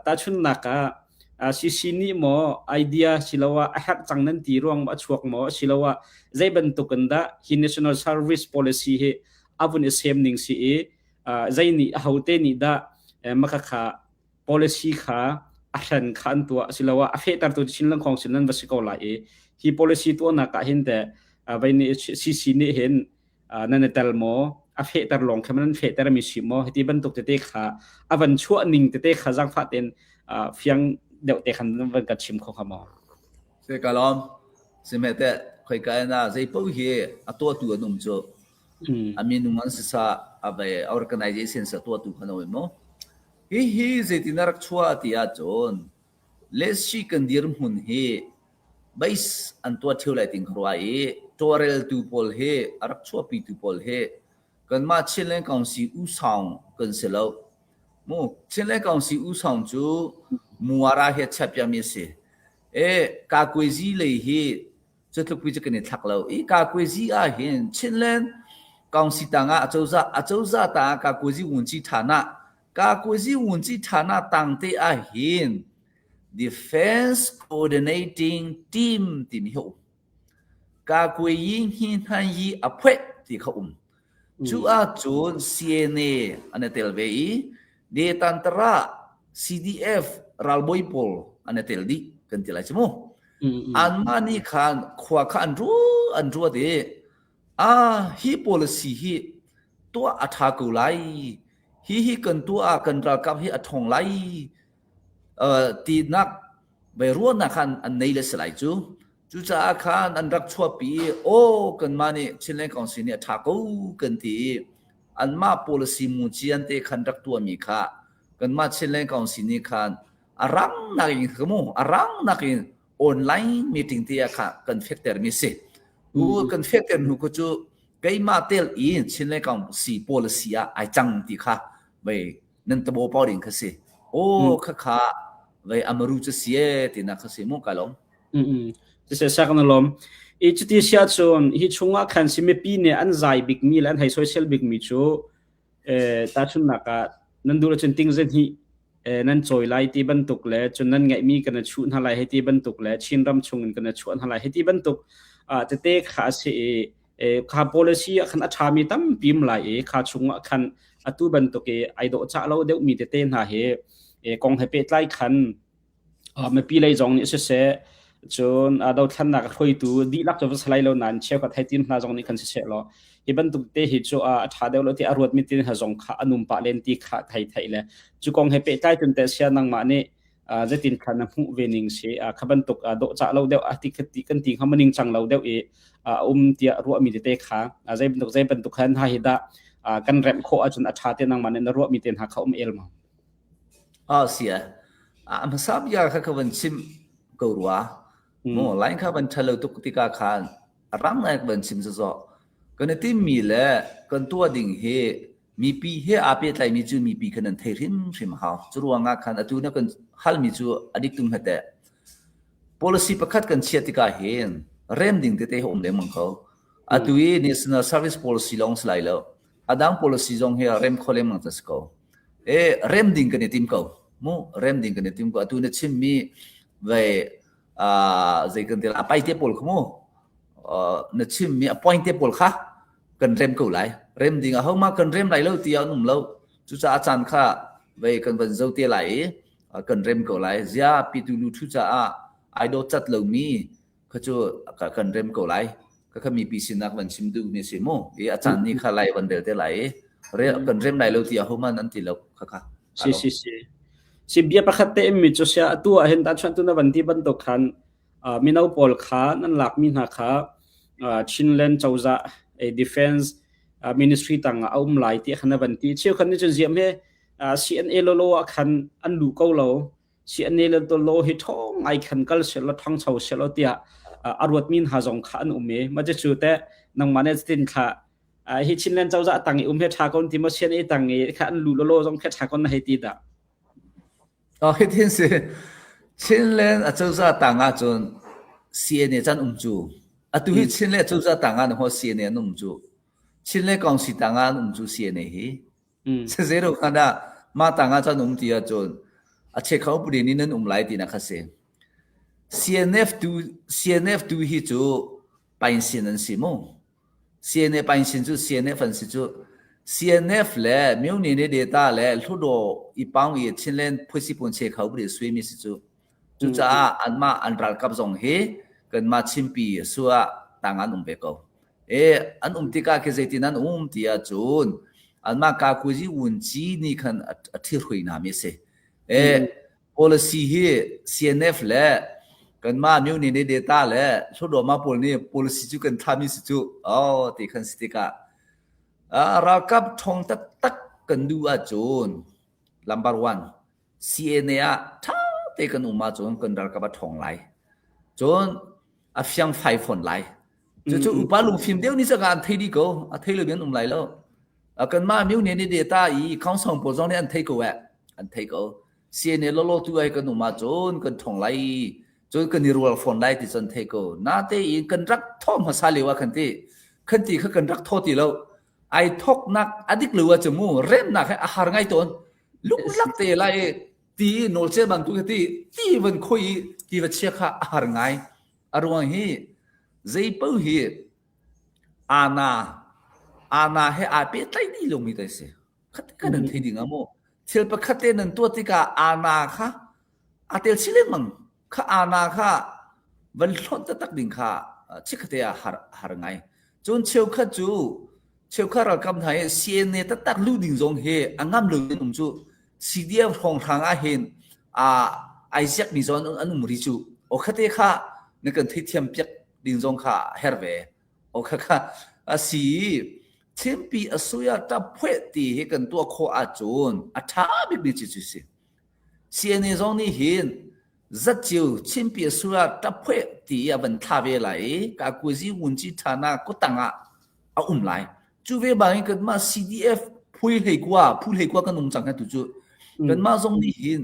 tahchunnak ah CC nih maw idea siloah a herh cang nan ti ruang a chuak maw siloah zei bantuk in dah hi national service policy hi a vun i sem ning si i zei nih ahote nih dah maka kha policy kha a hren kha an tuah asiloah a fehtertu chin lengkhong sin nan va si ko lai i hi policy tuahnak ah hin teh vei nih CC nih hin nan i tel maw a fehter lawng kha nan fehter mi si maw hiti bantuk tete kha a van chuah ning tete kha zaangfah tein fiang deuh te khan van kan chim kho kha maw Se kalom sime te khoi ka na zei po hi a tuah tu an um cu a minung an si sa a ve organization sa tuah tu khan oi mo Hihi zeitin a rak chuah ti ahcun Lesi kan dirhmun hi base an tuah ṭheo lai ting ka ruah i tawlreltu pawl hi a rak chuahpitu pawl hi kanmah Chinland Council Usaung kan si lo. Mu Chinland Council Usaung cu Muara hi a chiahpiakmi a si. E Kakuaizi lei hi Cutluk pi cu kan i thlak lo. I kakuazi ah hin Chinland Council tangah acozah acozah tangah kakuazi vunci ṭhan ah kakuazi vunci ṭhan ah tangte ah hin Defense Coordinating Team timi hi um. Kakuayi hi hnan yi a phueh ti kha um. Cu ahcun CNA an i tel ve i Detantara CDF ralbawi pawl an i tel dih kan ti lai cu mu. Anmah nih khan khua kha an ruat an ruat i ah hi policy hi tuah a ṭha ko lai. Hi hi kan tuah ah kan ralkap hi a ṭhawng lai tinak ve ruahnak khan an nei le si lai cu. Cucaah khan an rak chuahpi i aw kanmah nih Chinland Council nih a ṭha ko kan ti i anmah policy mucian te khan rak tuahmi kha kanmah Chinland Council nih khan a rang nakin ka mu a rang nakin online meeting te ah kha kan fektermi si. Tu kan fekter hnu ko cu keimah tel in Chinland Council policy ah ai cang ti kha vei nan tabo pau ding kha si. Aw kha kha vei amaru cu si e tina kha si mu ka lom. Siseh sak na lawm. I cuti si ahcun hi chungah khan si mipi nih an zai bikmi le an hei soisel bikmi cu eh, tahchunhnak ah nan duh ahcun ting zahnih eh, nan cawi lai ti bantuk le cun nan ngeihmi kan chuh hna lai hei ti bantuk le Chinram chungin kan chuah hna lai hei ti bantuk ah tete kha a si i eh, kha policy ah khan a ṭhami tampi um lai i kha chungah khan atu bantuk i ai dawh cah lo deuhmi tete hna hi eh, kong he pehtlai khan Mipi lei zong nih siseh, cun dothlannak a hruaitu dihlak cu va si lai lo nain cheukhat hei tim hna zong nih khan siseh law hi bantuk te hi cu a ṭha deuh lo ti a ruatmi te hna zong kha an um pah len ti kha thei theih le cu kong he pehtlai tun te sia nangmah nih. Zeitin khan na hmuh ve ning si kha bantuk dawhcah lo deuh a ti kan ti hnga maning cang lo deuh i a um tiah ruahmi tete kha zei bantuk zei bantuk khan ha hi dah kan remh khawh ahcun a ṭha te nangmah nih na ruahmi te hna kha um el ma? Ah sia. A hmasa bia kha ka van chim ko rua. Mu line kha van ṭhalo tuk tikah khan a rang ngai ka van chim zaw. Kan i timmi le kan tuah ding hi mipi he aa pehtlaimi cu mipi khan an thei hrimhrim hau. Cu ruangah khan atu na kan halmi cu a dik tung hna Policy pakhat kan chiah tikah hin rem ding tete a um lengmang ko. Atu i National Service Policy lawng si lai lo. A dang policy zong hi rem kho lengmang ta si ko. E rem ding kan i tim ko. Mu rem ding kan i tim ko. Atu na chimmi ve zei kan ti a pai te pawl kha mu na chimmi a point te pawl kha kan rem ko lai. Rem ding ahohmah kan rem lai lo ti an um lo. Cucaah caan kha vei kan van zo te lai i kan rem ko lai. Zia pitu lu thu caah ai dawt cat lomi kha cu kan rem ko lai. Kha kha mipi sinak van chim duh mi si mu. I a caan ni kha lai van rel te lai i kan rem lai lo ti ahohmanh an ti lo kha kha. Si si si. Si bia pakhat te mi cu sia atu ah hin ta chuan tu na van ti bantuk khan mino pawl kha nan lakmi hna kha Chinland cozah defense ministry tang ah a um lai ti khan a van ti. Cheukhat nih cun ziam he CNA lolo ah khan an luh ko lo. CNA lolo hi ṭhawng ai khan kal selaw ṭhangcho selaw tiah a ruatmi hna zong kha an um i ma cu te nangmah nih tin thla hi Chinland cozah tang i um he ṭha ko ti maw CNA tang i kha an luh lolo zong kha ṭha ko na hei ti dah. Oh, hitin si. Chinland acozah tang ahcun CNA can um cu. Atu hi Chinland acozah tang ah ho CNA an um cu. Chinland Council tang ah an um cu CNA hi. Zero khan ah mah tang ah can um ti ahcun a che kho puri ni nan um lai ti na kha si. CNF tu CNF tu hi cu painsin an si mu. CNA painsin cu CNF an si cu. CNF le Myone ne data le Hluttaw i paung i Chinland phuisipun che kho bri suimi si cu. Cucaah anmah an ralkap zong hi kanmah Chinpi sua tang an um ve ko. E an um tikah khi zeitin an um ti ahcun anmah kakuzi wunci nih khan a ṭhirhui hna mi si. E Policy hi CNF le kanmah Myone ne data le Hluttaw pawl nih policy cu kan thlami si cu oh ti khan si tikah ralkap ṭhawng taktak kan duh ahcun number one CNA ah ṭha te kan um ahcun kan ralkap a ṭhawng lai. Cun a fiangfai fawn lai. Cucu upa lungfim deuh nih cun an thei dih ko. A thei lo mi an um lai lo. Kanmah Myone ne data i council pawl zong nih an thei ko eh. An thei ko. CNA lawlaw tu ai kan um ahcun kan ṭhawng lai cun kan i rual fawn lai ti cun thei ko. Natein kan rak thawh hmasa lio ah khan ti khan ti kha kan rak thaw ti lo. Ai thawknak a dik lo ahcun mu remnak he a har ngai tawn. Lunglak te lai ti nawlce bantuk ti ti van khoi i ti va chia kha a har ngai. A ruang hi zei paoh hi ana ana he aa pehtlaih dih lomi te si. Khat kan nan thei ding ah mu. Thil pakhat te nan tuah tikah ana kha aa tel chih lengmang. Kha ana kha van hlonh taktak ding kha chikkhatte ah har har ngai. Cun cheukhat cu cheukhat ralkap hna hi CNA taktak luh ding zong hi a ngam lo in um cu CDF hrawnghrang ah hin ai ziakmi zong an um ri cu. O khate kha na kan theithiam piak ding zong kha a herh ve. O kha kha a si Chinpi a suya ṭaphueh ti hi kan tuah khawh ahcun a ṭha bikmi cu cu si. CNA zong nih hin zatciu Chinpi a suya ṭaphueh ti a van thla ve lai i kakuzi wunci ṭhana kutang ah a um lai. Cu ve bangin kanmah CDF phui hlei kua phu hlei kua kan um cang tu cu kanmah zong nih hin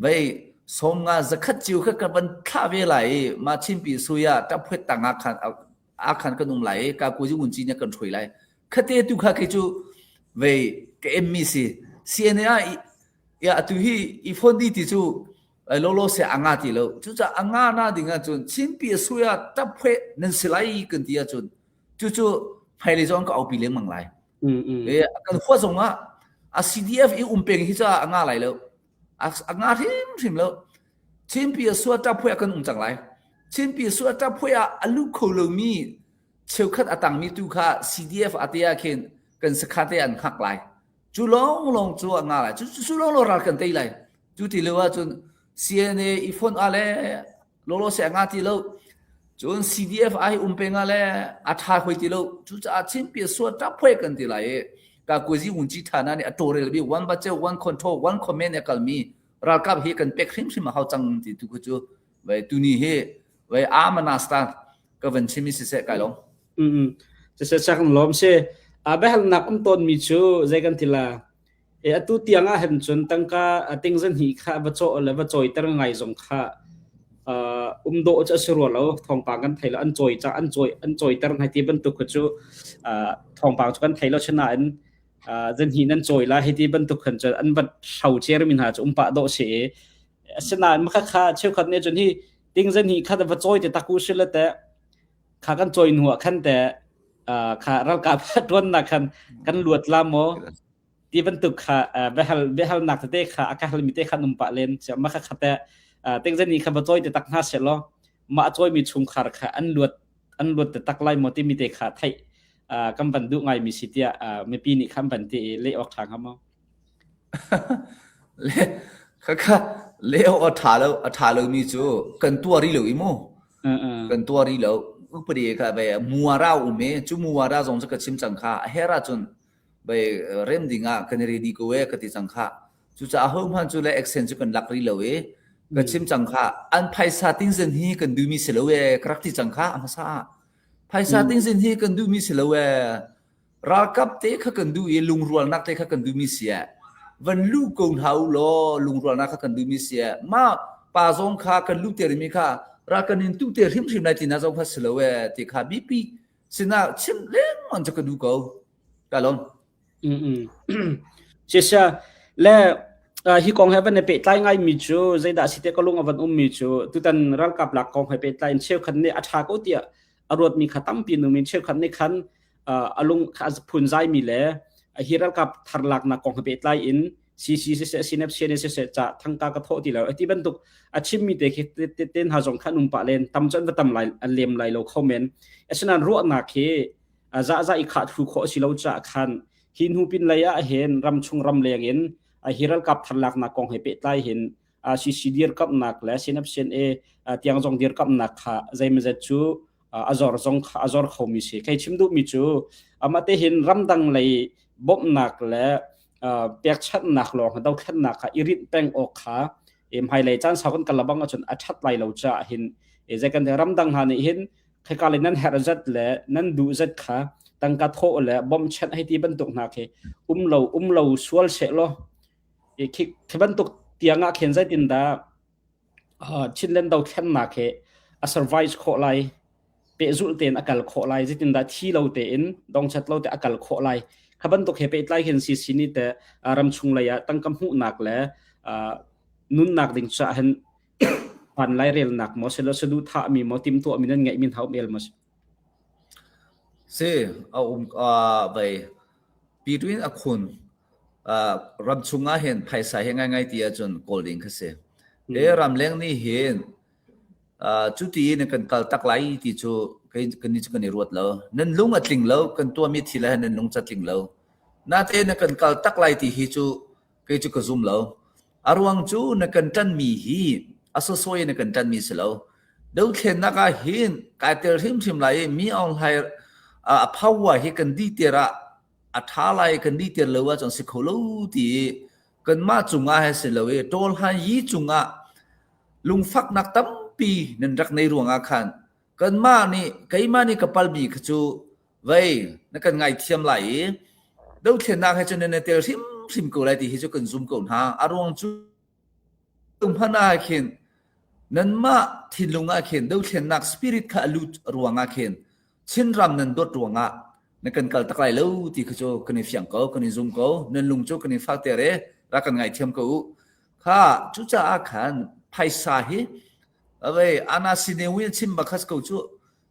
vei 50 zakhat ciu kha kan van thla ve lai i mah Chinpi suya ṭaphueh tang ah khan a khan kan um lai i ka kuzi wunci nih kan hruai lai khate tu kha kei cu vei ka em mi si CNA ah ya atu hi i phone di ti cu lolo se anga ti lo cu ca anga na ding ah cun chinpi suya taphe nan si lai kan ti ahcun cu cu hmailei zong ka aupi lengmang lai e kan khua zong ah a CDF i um peng hi ca anga lai lo a nga hrimhrim lo Chinpi a sual ṭaphuai ah kan um cang lai. Chinpi a sual ṭaphuai ah a lut kho lomi cheukhat a tangmi tu kha CDF a te ah khin kan sakhan te an hngak lai. Cu lawnglawng cu a nga lai. Cu cu lawnglawng ral kan tei lai. Cu ti lo ahcun CNA i fonh ah le lawlaw se a nga ti lo. Cun CDF ai um peng ah le a ṭha hoi ti lo. Cucaah Chinpi suat ṭap hoi kan ti lai i ka kuzi wunci ṭha na nih a tawlrel mi one budget, one control, one command a kalmi ralkap hi kan pek hrimhrim a hau cang ti tu khu cu vai tuni hi vai amanasta ka van chim i siseh kai long. Mm. Siseh chak lom si. A biahalnak um tawn mi cu zei kan ti la E atu tiang ah hin cun tangka tingzan hi kha va cawh le va cawiter ngai zong kha uh, um dawh cu a si rua lo thawngpang kan thei lo an cawi ca an cawi an cawiter ngai ti bantuk kha cu uh, thawngpang cu kan thei lo chinain uh, zan hi nan cawi la hi ti bantuk khan cun an vat hro cer mi hna cu um pah dawh si i asinain makha kha cheukhat nih cun hi tingzan hi kha va cawi te taku si le te kha kan cawi hnu ah khan te uh, kha ralkap tuannak khan kan luat la maw ti bantuk kha biahal biahalnak tete kha a ka halmi te kha um pah len ma kha khate tengzan ni kha va cawi te tak hna se law mah a cawimi chungkhar kha an luat an luat te tak lai maw timi te kha theih kan van duh ngai mi si tiah mipi nih khan van ti i leh awk ṭha hnga maw le khakha le awk a ṭha lo a ṭha lomi cu kan tuah rih lo i mu kan tuah rih lo upadi kha ve muara um e cu muara zong cu ka chim cang kha a her ahcun bai rem ding ah kan i ready ko e ka ti cang kha cucaah ho hman cu le accent cu kan lak rih lo i ka chim cang kha an phaisa tingzen hi kan duhmi si lo e ka rak ti cang kha a hmasa ah phaisa tingzen hi kan duhmi si lo e ralkap te kha kan duh i lungrualnak te kha kan duhmi si e van lu ko hna u law lungrualnak kha kan duhmi si e ma pa zong kha kan lu te rimi kha ral kan in tu te hrimhrim lai ti na zong kha si lo e ti kha BP sinah chim lengmang cu ka duh ko Ka lawm. Mm Sisia le hi kong he van i pehtlai ngai mi cu zeidah si te ka lung a van um mi cu tutan ralkap lak kong he pehtlai in cheukhat nih a ṭha ko tiah a ruat mi kha tampi nu min cheukhat nih khan a lung kha a phunzai mi le hi ralkap thar laknak kong he pehtlai in CC siseh CNF CNA siseh ca thangka ka thawh ti lo ti bantuk a chim mi te khi te te hna zong khan um pah len tam cun va tam lai an lem lai lo kho men asinain ruahnak hi zahzah i khah thlu khawh a si lo caah khan hi hnu pin lei ah hin ramchung ramleng in hi ralkap thar laknak kong he pehtlai hin CC dirkamhnak le CNF-CNA tiang zong dirkamhnak kha zeimazet cu a zor zong kha a zor khomi si. Kei chim duhmi cu amah te hin ramdang lei bawmhnak le pekchanhnak lawng dothlennak kha i rinh peng awk kha hmailei caan sau kan kal labang ahcun a ṭhat lai lo caah hin zei kan ramdang hna nih hin khika le nan herh zat le nan duh zat kha tangka thawh le bawmhchanh hei ti bantuk hna khi um lo um lo sual seh law khi khi bantuk tiang ah khin zeitin dah Chinland dothlennak he a survive khawh lai pehzulh tein a kal khawh lai zeitin dah thi lo tein dongchat lo te a kal khawh lai kha bantuk he pehtlai hin CC nih te ramchung lei ah tangka hmuhnak le nunnak ding caah hin Van lairelnak maw silo saduhthahmi maw timhtuahmi nan ngeihmi hna um el maw si? Si, a um uh, vei Pitwin a khun uh, ram chung ah hin phaisa he ngaingai ti ahcun kawl ding kha si. E ramleng nih hin uh, cuti in kan kal tak lai ti cu kan kan ni cu kan i ruat lo. Nan lung a tling lo, kan tuahmi thil ah nan lung ca tling lo. Natein na kan kal tak lai ti hi cu kei cu ka zum lo. A ruang cu na kan ṭanmi hi a sawsawh in na kan ṭanmi si lo. Dothlennak ah hin kai tel hrimhrim lai i mi Aung Hlaing a power hi kan dihter ah a ṭha lai kan dihter lo ahcun si kho lo ti i kanmah cungah he si lo i Tawl Han Yi cungah lungfaknak tampi nan rak nei ruangah khan kanmah nih keimah nih ka palmi kha cu vei na kan ngaithiam lai i dothlennak he cun nan i tel hrimhrim ko lai ti hi cu kan zum ko hna. A ruang cu hmanh ah khin nanmah thinlung ah khin dothlennak spirit kha a lut ruang ah khin Chinram nan dawt ruang ah na kan kal tak lai lo ti kha cu kan i fiang ko, kan i zum ko. Nan lung cu kan i fakter i rak kan ngaithiam ko u. Kha cucaah khan phaisa hi avei ana sinewi chim bakhas ko cu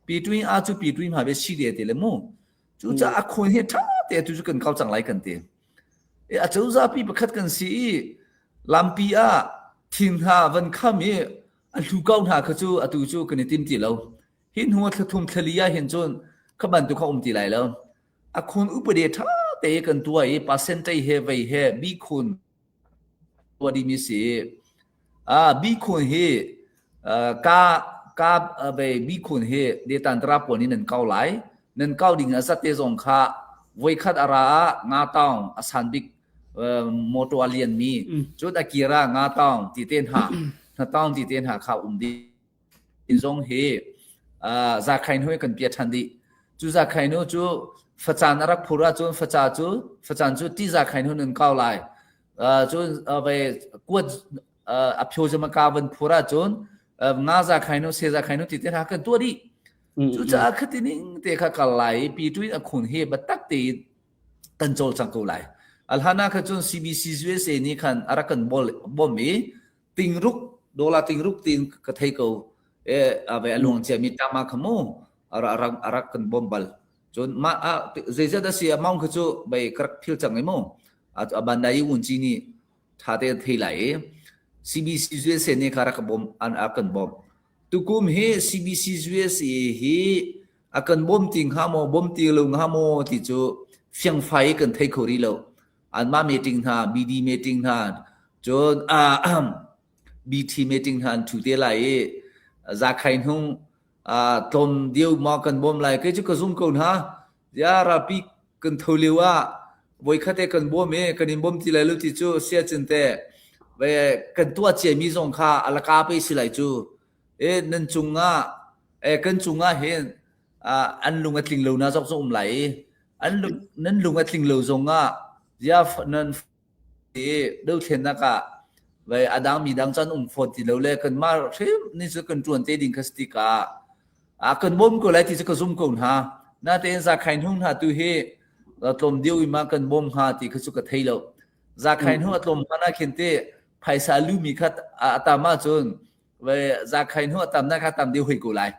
Pitwin a cu pitwin hma ve si de ti le mu. Cucaah a khun hi ṭha te tu cu kan kau cang lai kan ti. E a cozah pi pakhat kan si i lampi ah thing hna van kham i a hlu ko hna kha cu atu cu kan i tim ti lo. Hi hnu thla thum thlali ah hin cun kha bantuk kha um ti lai lo. A khun upade ṭha te kan tuah i percentage he vei he bi khun tuah dimi si. Bikhun hi ka ka be bikhun hi detan tara pawl nih nan kau lai. Nan kau ding a zat te zong kha voikhat a ra ah nga taung a san bik motor a lian mi cun a kira nga taung ti te hna hna taung ti te hna kha um ding zong hi zakhain hui kan pia ṭhan dih. Cu zakhain hu cu facan a rak phur ahcun faca cu facan cu ti zakhain hu nan kau lai. Cun ve kuat a phyo zama ka van phur ahcun nga zakhain hu se zakhain hu ti te hna kan tuah dih. Cucaah khati ning te kha kal lai i pi tuin a khun hi biatak tein kan cawlcang ko lai. Alhana kha cun CBC USA nih khan a rak kan bawm i tingruk dollar tingruk tin ka thei ko e ave aluang cia mi tama kha mu ara arak kan bom bal cun ma a zeizat a si amount kha cu bei karak phil cang i mu a bandai un chi ni tha te thei lai i CBC USA nih kha rak bom an a kan bom tukum hi CBC USA hi a kan bom ti hnga maw bom ti lo hnga maw ti cu fiangfai kan thei kho rih lo anmah meeting hna BD meeting hna cun BT meeting hna an thu te lai i zakhai hnung tlawm deu ma kan bawm lai kei cu ka zum ko hna ya ralpi kan tho lio ah voikhat e kan bawm e kan in bawm ti lai lo ti cu sia cin te ve kan tuah cia mi zong kha alaka pe si lai cu e nan cungah e kan cungah hin an lung a tling lo na zok zong um lai i an lung nan lung a tling lo zong ah ya nan i dothlennak ah vai adang mi dang chan um fawn ti lo le kan ma hrim ni cu kan tuan te ding kha si ka a kan bom ko lai ti cu ka zum ko hna na tein za khain hung hna tu hi tlom diu i ma kan bom hnga ti kha cu ka thei lo za khain hung a tlom hmana khin te phaisa lu mi kha a tam ahcun za khain hu a tam na kha tam deuh hoi ko lai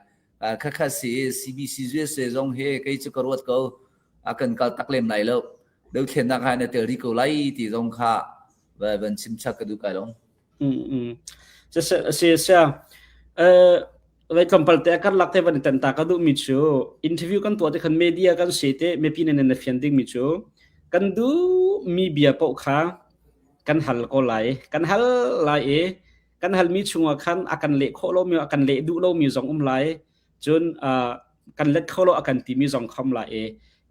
kha kha si CBC USA zong hi kei cu ka ruat ko a kan kal tak lem lai lo dothlennak ha na tel ri ko lai ti zong kha van chim chak ka duh kai long mm se se sia eh vai tlawmpal te kar lak te van tan ta ka duh mi chu interview kan tuah te khan media kan se te mipi ne na fian ding mi chu kan du mi bia po kha kan hal ko lai kan hal lai e kan halmi chungah khan a kan leh khawh lomi a kan leh duh lomi zong um lai cun kan let kho lo a kan timi zong khom lai i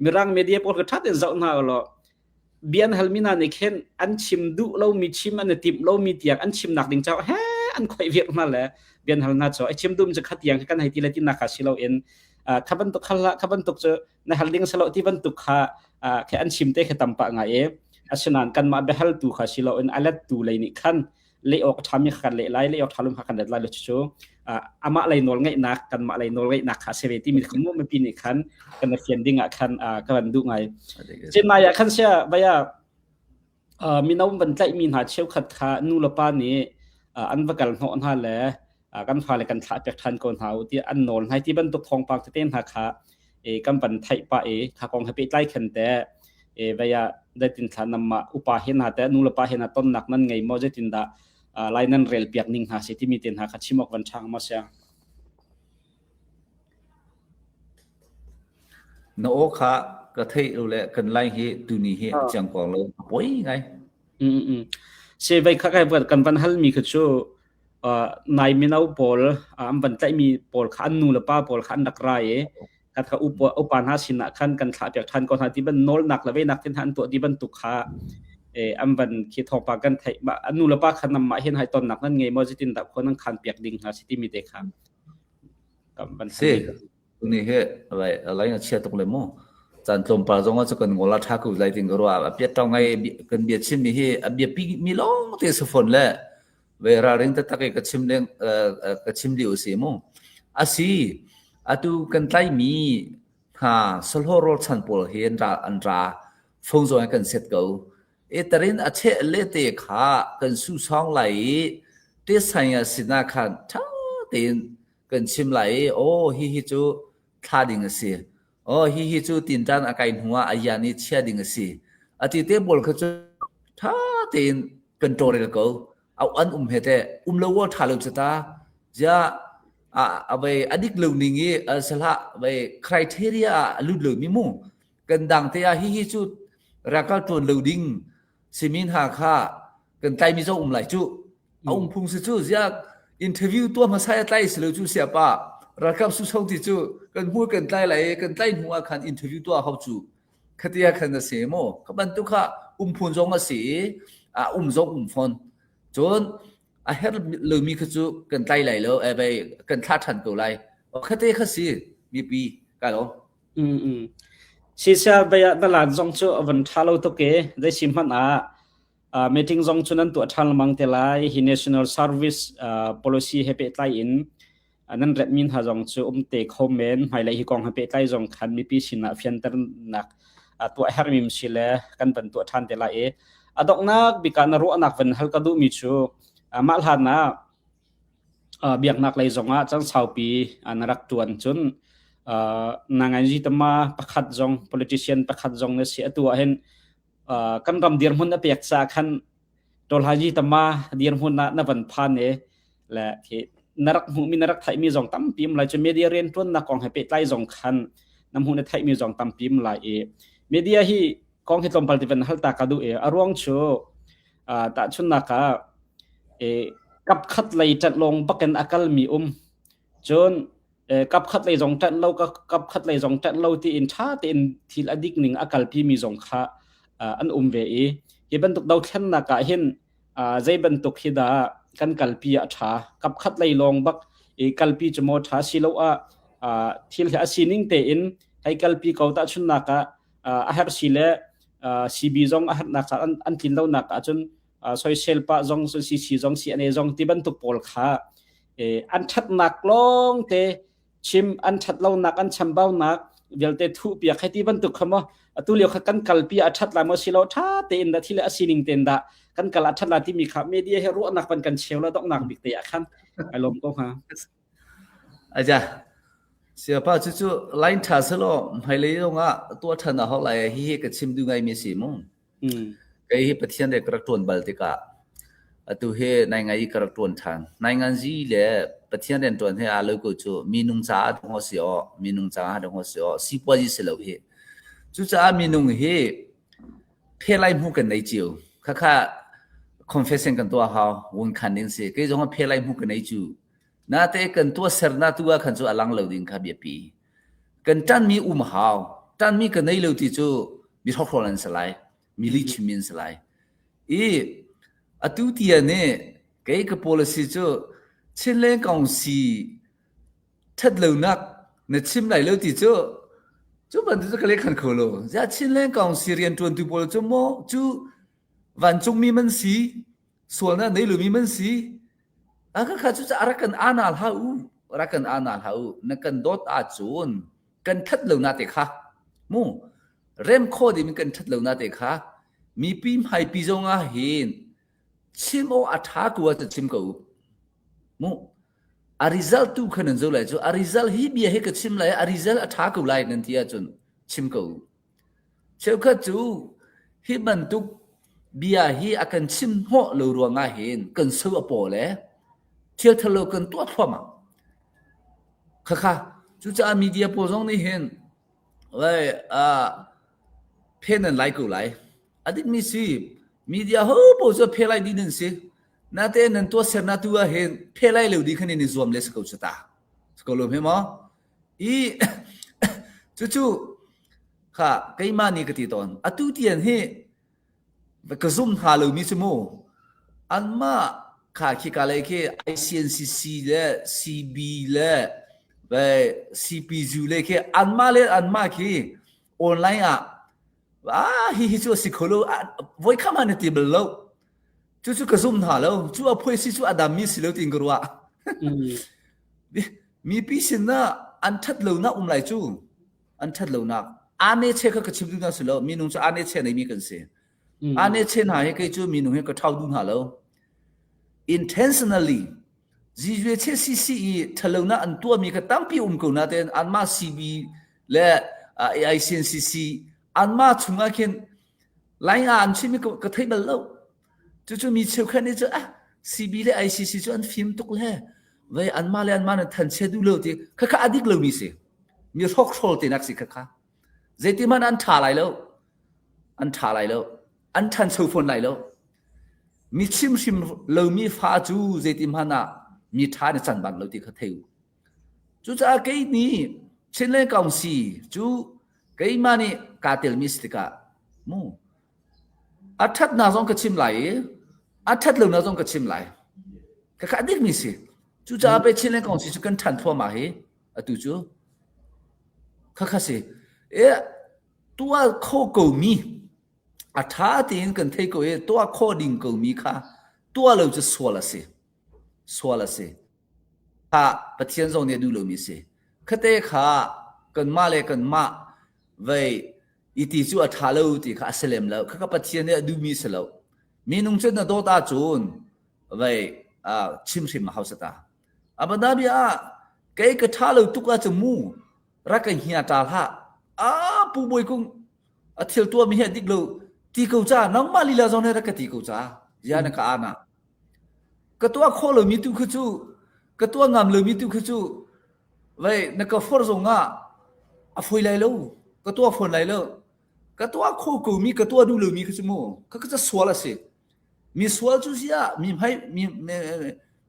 mirang media pawl kha ṭha tein zoh hna law bia an halmi hna nih khin an chim duh lomi chim an i timh lomi tiang an chimnak ding caah he an khoih viar hna le bia an hal hna cu ai chim duhmi cu kha tiang kan hei ti le tinak kha si loin kha bantuk hal hlah kha bantuk cu na hal ding salo ti bantuk kha khe an chim te kha tam pah ngai i asinain kanmah biahaltu kha si loin a lettu lei nih khan leh awk a ṭhami kha kan leh lai leh awk ṭha lo kha kan let lai lo cucu amah lei nawl ngeihnak kanmah lei nawl ngeihnak kha a si ve timi kha mu mipi nih khan kan i fian ding ah khan ka van duh ngai Chennai ah khan sia vaya mino van tlaihmi hna cheukhat kha nu le pa nih an va kal hnawh hna le kan fale kan thlah piak ṭhan ko hna u tiah an nawl hna ti bantuk thawngpang tete hna kha kan van theih pah i kha kong he pehtlai khan te vei ah zeitin thla namah upa he hna te nu le pa he hna tonnak nan ngei maw zeitin dah lai nan rel piak ning hna si timi te hna kha chim awk van ṭhang maw sia Na aw kha ka theih lo le kan lai hi tuni hi chiang kuang lo a poi ngai. Mm mm. Se vai kha kai kan van hal mi kha chu nai mino pawl an van tlaihmi pawl kha an nu le pa pawl kha an rak ra i kan kha upa upa hna sinah khan kan thlah piak ṭhan ko hna ti ban nawlnak le veinak tin an tuah ti bantuk kha an van khi thawngpang kan theih an nu le pa kha namah hin hai tonnak nan ngei maw zeitin dah khua nan khan piak ding hna si timi te kha kan van si Tuni hi lai a chia tuk le mu. Caan tlawmpal zong ah cu kan ngol a ṭha ko lai tin ka ruah. A piat ṭong ngai kan bia chimmi hi a biapi mi lawng te si fawn le ve ralring taktak i ka chim leng ka chim lio si mu. Asi atu kan tlaimi hna sahlawh rawlchan pawl hi an ra an ra phone zong in kan set ko. E tarin a cheh le te kha kan su sawng lai i te sai sinah khan ṭha tein kan chim lai i aw hihi cu thla ding a si aw hihi cu tinṭan a kai hnu ah a yan i chia ding a si a ti te pawl kha cu ṭha tein kan tawlrel ko au an um he teh um lo aw ṭha lo cu ta ziah a a vei a dik lo ning i sahlah vei criteria ah a lut lo mi mu kan dang te ah hihi cu rakal ṭuan lo ding simi hna kha kan tlaimi zong um lai cu. A um phung si cu ziak interview tuah hmasa i tlai si lo cu siapa ralkap susong ti cu kan hmur kan tlai lai i kan tlai hnu ah khan interview tuah hau cu khatia khan a si mu kha bantuk kha um phun zong a si i a um zong um fawn cun a her lomi kha cu kan tlai lai lo eh bei kan thla ṭhan ko lai khate kha si mipi ka lo Mm mm. Sisia baya dalan zong cu a van ṭha lo tuk e zei si hmanh ah uh, meeting zong cu nan tuah ṭhan lengmang te lai hi national service uh, policy he pehtlai in nan retmi hna zong cu um te kho men hmailei hi kong he pehtlai zong khan mipi sinah fianternak tuah herhmi si le kan van tuah ṭhan te lai i a donghnak bik ah na ruahnak van hal ka duhmi cu mah hlan ah biaknak lei zongah cang saupi na rak ṭuan cun nanganzi tama pakhat zong politician pakhat zong na si atu ah hin kan ram dirhmun a pek ca khan Tawlhaji tama dirhmun ah na van phan e le khi na rak hmuhmi na rak theihmi zong tampi um lai cu media rianṭuannak kong he pehtlai zong khan na hmuh na theihmi zong tampi um lai i media hi kong hi tlawmpal ti van hal ta ka duh i a ruang cu tahchunnak ah e kapkhat lei ṭanh lawng bakin a kalmi um cun kapkhat lei zong ṭanh lo kapkhat lei zong ṭanh lo tiin ṭha tein thil a dik ning a kalpi mi zong kha an um ve i hi bantuk dothlennak ah hin zei bantuk hi dah kan kalpi a ṭha kapkhat lei lawng bak i kalpi cu maw ṭha silo ah thil hi a sining tein hei kalpi ko tahchunnak ah a herh si le CB zong a herhnak ca an tlin lonak ahcun soisel pah zong CC zong CNA zong ti bantuk pawl kha an ṭhatnak lawng te chim an ṭhat lonak an chambaunak vialte thuh piak hei ti bantuk kha maw atu lio kha kan kalpi a ṭhat lai maw silo ṭha tein dah thil a sining tein dah kan kal a ṭhat la timi kha media he ruahnak van kan cheu la donghnak bik te ah khan ai lawm ko hnga Aja siapa cu cu line ṭha selaw hmailei zongah tuah ṭhan a hau lai hi hi ka chim duh ngaimi si mu Kei hi Pathian he ka rak ṭuan bal tikah atu hi naingai i ka rak ṭuan ṭhan. Nainganzi le Pathian rianṭuan he aa lo ko cu minung caah dong si aw, minung caah dong si aw, sipuazi si lo hi. Cucaah minung hi phelai hmu kan nei cio. Khakha confession kan tuah hau, wun khan ding si. Kei zong phelai hmu ka nei cu. Nate kan tuahsernak tu ah khan cu a lang lo ding kha biapi. Kan ṭanmi um hau. Ṭanmi ka nei lo ti cu mi hrokhrawl an si lai. Mi lihchimmi an si lai. I atu tiang nih kei ka policy cu Chinland Council ṭhat lonak na chim lai lo ti cu cu bantuk cu ka lehkhan kho lo. Ziah Chinland Council rianṭuantu pawl cu maw cu vancungmi man si, sualnak nei lomi man si, A ka kha cucaah rak kan ana hlah u, rak kan ana hlah u. Na kan dawt ahcun kan ṭhat lo na te kha mu rem khawh ding in kan ṭhat lo na te kha mipi hmaipi zong ah hin chim awk a ṭha ko ah chim ko u. Mu a result tu kha nan zo lai cu a result hi bia hi ka chim lai a result a ṭha ko lai nan ti ahcun chim ko u. Cheukhat cu hi bantuk bia hi a kan chim hnawh lo ruangah hin kan so a paw le thil thalo kan tuah thluahmah. Khakha cucaah media pawl zong nih hin lai uh, phen an lai ko lai. A dikmi si media ho paoh cu phe lai dih nan si. Natein nan tuahsernak tu ah hin phe lai lo ding khan in i zuam le si ko cu ta. Si ko lo hme maw? I cucu kha keimah nih ka ti tawn. Atu tiang hi ka zum hna lomi cu mu anmah kha khika lei khi ICNCC le CB le CPU le khi anmah le anmah khi online ah ah hi hi cu a si kho lo voi kha hmanh na ti bal lo cucu ka zum hna lo cu a phuai si cu a dammi si lo tiin ka ruah Mipi sinah an ṭhat lonak um lai cu an ṭhat lonak ane che kha ka chim duh hna si lo minung cu ane che neimi kan si ane che hna hi kei cu minung hi ka ṭhau duh hna lo intentionally GJCCC i ṭhatlonak an tuahmi kha tampi um ko natein anmah CB le AICNCC anmah chungah khin line ah an chimmi ka thei bal lo Cucu mi cheukhat nih cu ah CB le ICC cu an fim tuk le vei anmah le anmah nan thanchia duh lo ti khakha a dik lomi si. Mi hrokhrawl tenak si khakha. Zeiti hmanh an ṭha lai lo. An ṭha lai lo. An ṭhancho fawn lai lo. Mi chimhrim lomi fa cu zeiti hmanh ah mi ṭha nih can bal lo ti kha thei u. Cucaah kei nih Chinland Council cu keimah nih kaa telmi si tikah mu a ṭhatnak zong ka chim lai i a ṭhat lonak zong ka chim lai. Khakha a dikmi si. Cucaah pei Chinland Council cu kan ṭhan thluahmah hi atu cu. Khakha si. E tuah kho komi a ṭha tein kan thei ko i tuah khawh ding komi kha tuah lo cu sual a si. Sual a si. Kha Pathian zong nih a duh lomi a si. Khate kha kanmah le kanmah vei i ti cu a ṭha lo ti kha a si lem lo. Khakha Pathian nih a duhmi si lo. Minung cu na dawt ahcun vei chim hrim a hau sata. Abana bia ah kei ka ṭha lo tuk ahcun mu rak ka hia ṭa hlah. Ah Pu Bawi Kung a thil tuahmi hi a dik lo ti ko ca nangmah lila zong nih rak ka ti ko ca zia na ka ana. Ka tuah khawh lomi tu kha cu ka tuah ngam lomi tu kha cu vei na ka forh zong ah a fawi lai lo ka tuah fawn lai lo ka tuah kho komi ka tuah duh lomi kha cu mu kha ka sual a si mi sual cu ziah mi hmai mi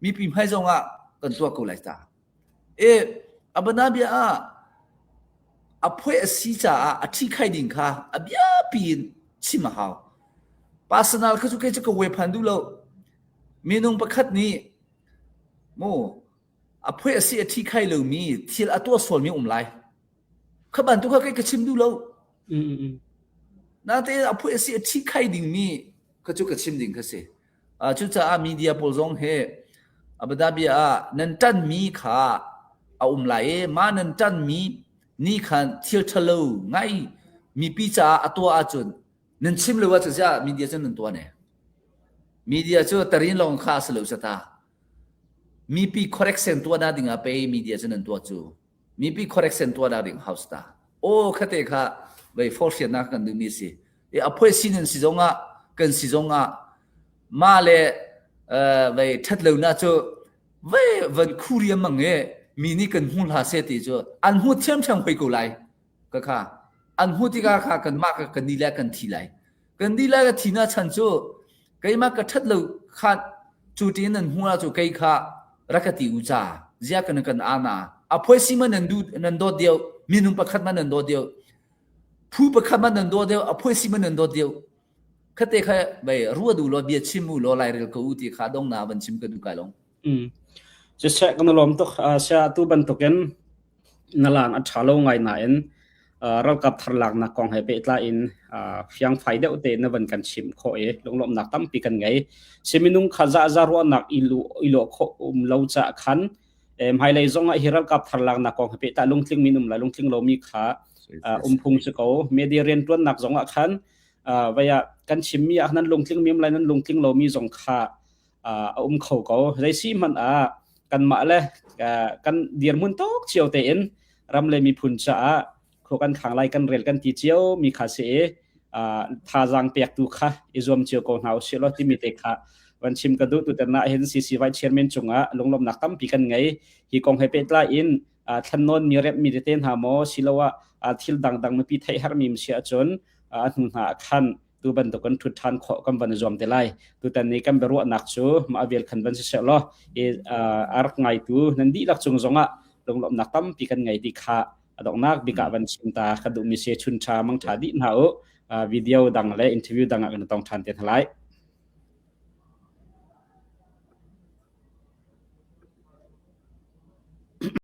mipi hmai zong ah kan tuah ko lai ta E abana bia ah a phuai a si caah a ṭhi khai ding kha a biapi in chim a hau. Personal kha cu kei cu ka wephan duh lo. Minung pakhat nih mu a phuai a si a ṭhi khai lomi thil a tuah sualmi um lai. Kha bantuk kha kei ka chim duh lo. Natein a phuai a si a ṭhi khai dingmi kha cu ka chim ding kha si. Cucaah media pawl zong hi Abu Dhabi ah nan ṭanmi kha a um lai i mah nan ṭanmi nih khan thil ṭhalo ngai mipi caah a tuah ahcun nan chim lo ahcun ziah media cu nan tuah ne? Media cu tarin lawng kha a si lo sata. Mipi correction tuahnak ding ah pei media cu nan tuah cu. Mipi correction tuahnak ding house ta. Aw khate kha vei forhfiannak kan duhmi si. I a phuai sin si zongah kan si zongah mah le vei ṭhat lonak cu vei van khu riam mang e mi nih kan hmu hlah seh ti cu an hmu thiamthiam hoi ko lai ka kha an hmu tikah kha kanmah ka kan ni le kan thi lai kan di lai ka thi na chan cu keimah ka ṭhat lo kha cu tiin nan hmu cu kei kha rak ka ti u ca zia kan kan ana a phuai si ma nan du nan dawt deuh minung pakhat ma nan dawt deuh phu pakhat ma nan dawt deuh a phuai si ma nan dawt deuh khate kha bai rua du lo bia chim u lo lai rel ko u ti kha dong na van chim ka du kai long Mm. Siseh kan lawm tuk sia tu bantukin na lang a ṭha lo ngai nain ralkap thar laknak kong he pehtlai in fiangfai deuh te na van kan chimh khawh i lunglawmhnak tampi kan ngei. Si minung kha zahza ruahnak i lawh khawh um lo caah khan hmailei zong ah hi ralkap thar laknak kong he pehtlai lungtling min um lai lungtling lomi kha um phung si ko. Media rianṭuannak zong ah khan vei ah kan chimmi ah nan lungtling mi um lai nan lungtling lomi zong kha a um kho ko. Zeisi hmanh ah kanmah le kan dirhmun tuk cio tein ram le miphun caah khua kan khang lai kan rel kan ti cio mi kha si i thazaang pektu kha i zuam cio ko hna usih law timi te kha van chim ka duh tutan ah hin CC Vice Chairman cungah lunglawmhnak tampi kan ngei hi kong he pehtlai in thlannawn mi rep mi tete hna maw siloah thil dangdang mipi theih hermi si ahcun a hnu hna ah khan tu bantuk kan ṭhut ṭhan khawh kan van i zuam te lai. Tutan ni kan biaruahnak cu mah vel khan van si seh law i a rak ngaitu nan dihlak cung zongah lunglawmhnak tampi kan ngei ti kha a donghnak bik ah van chim ta ka duhmi si chun ṭha mang ṭha dih hna u video dang le interview dang ah kan tong ṭhan te hna lai.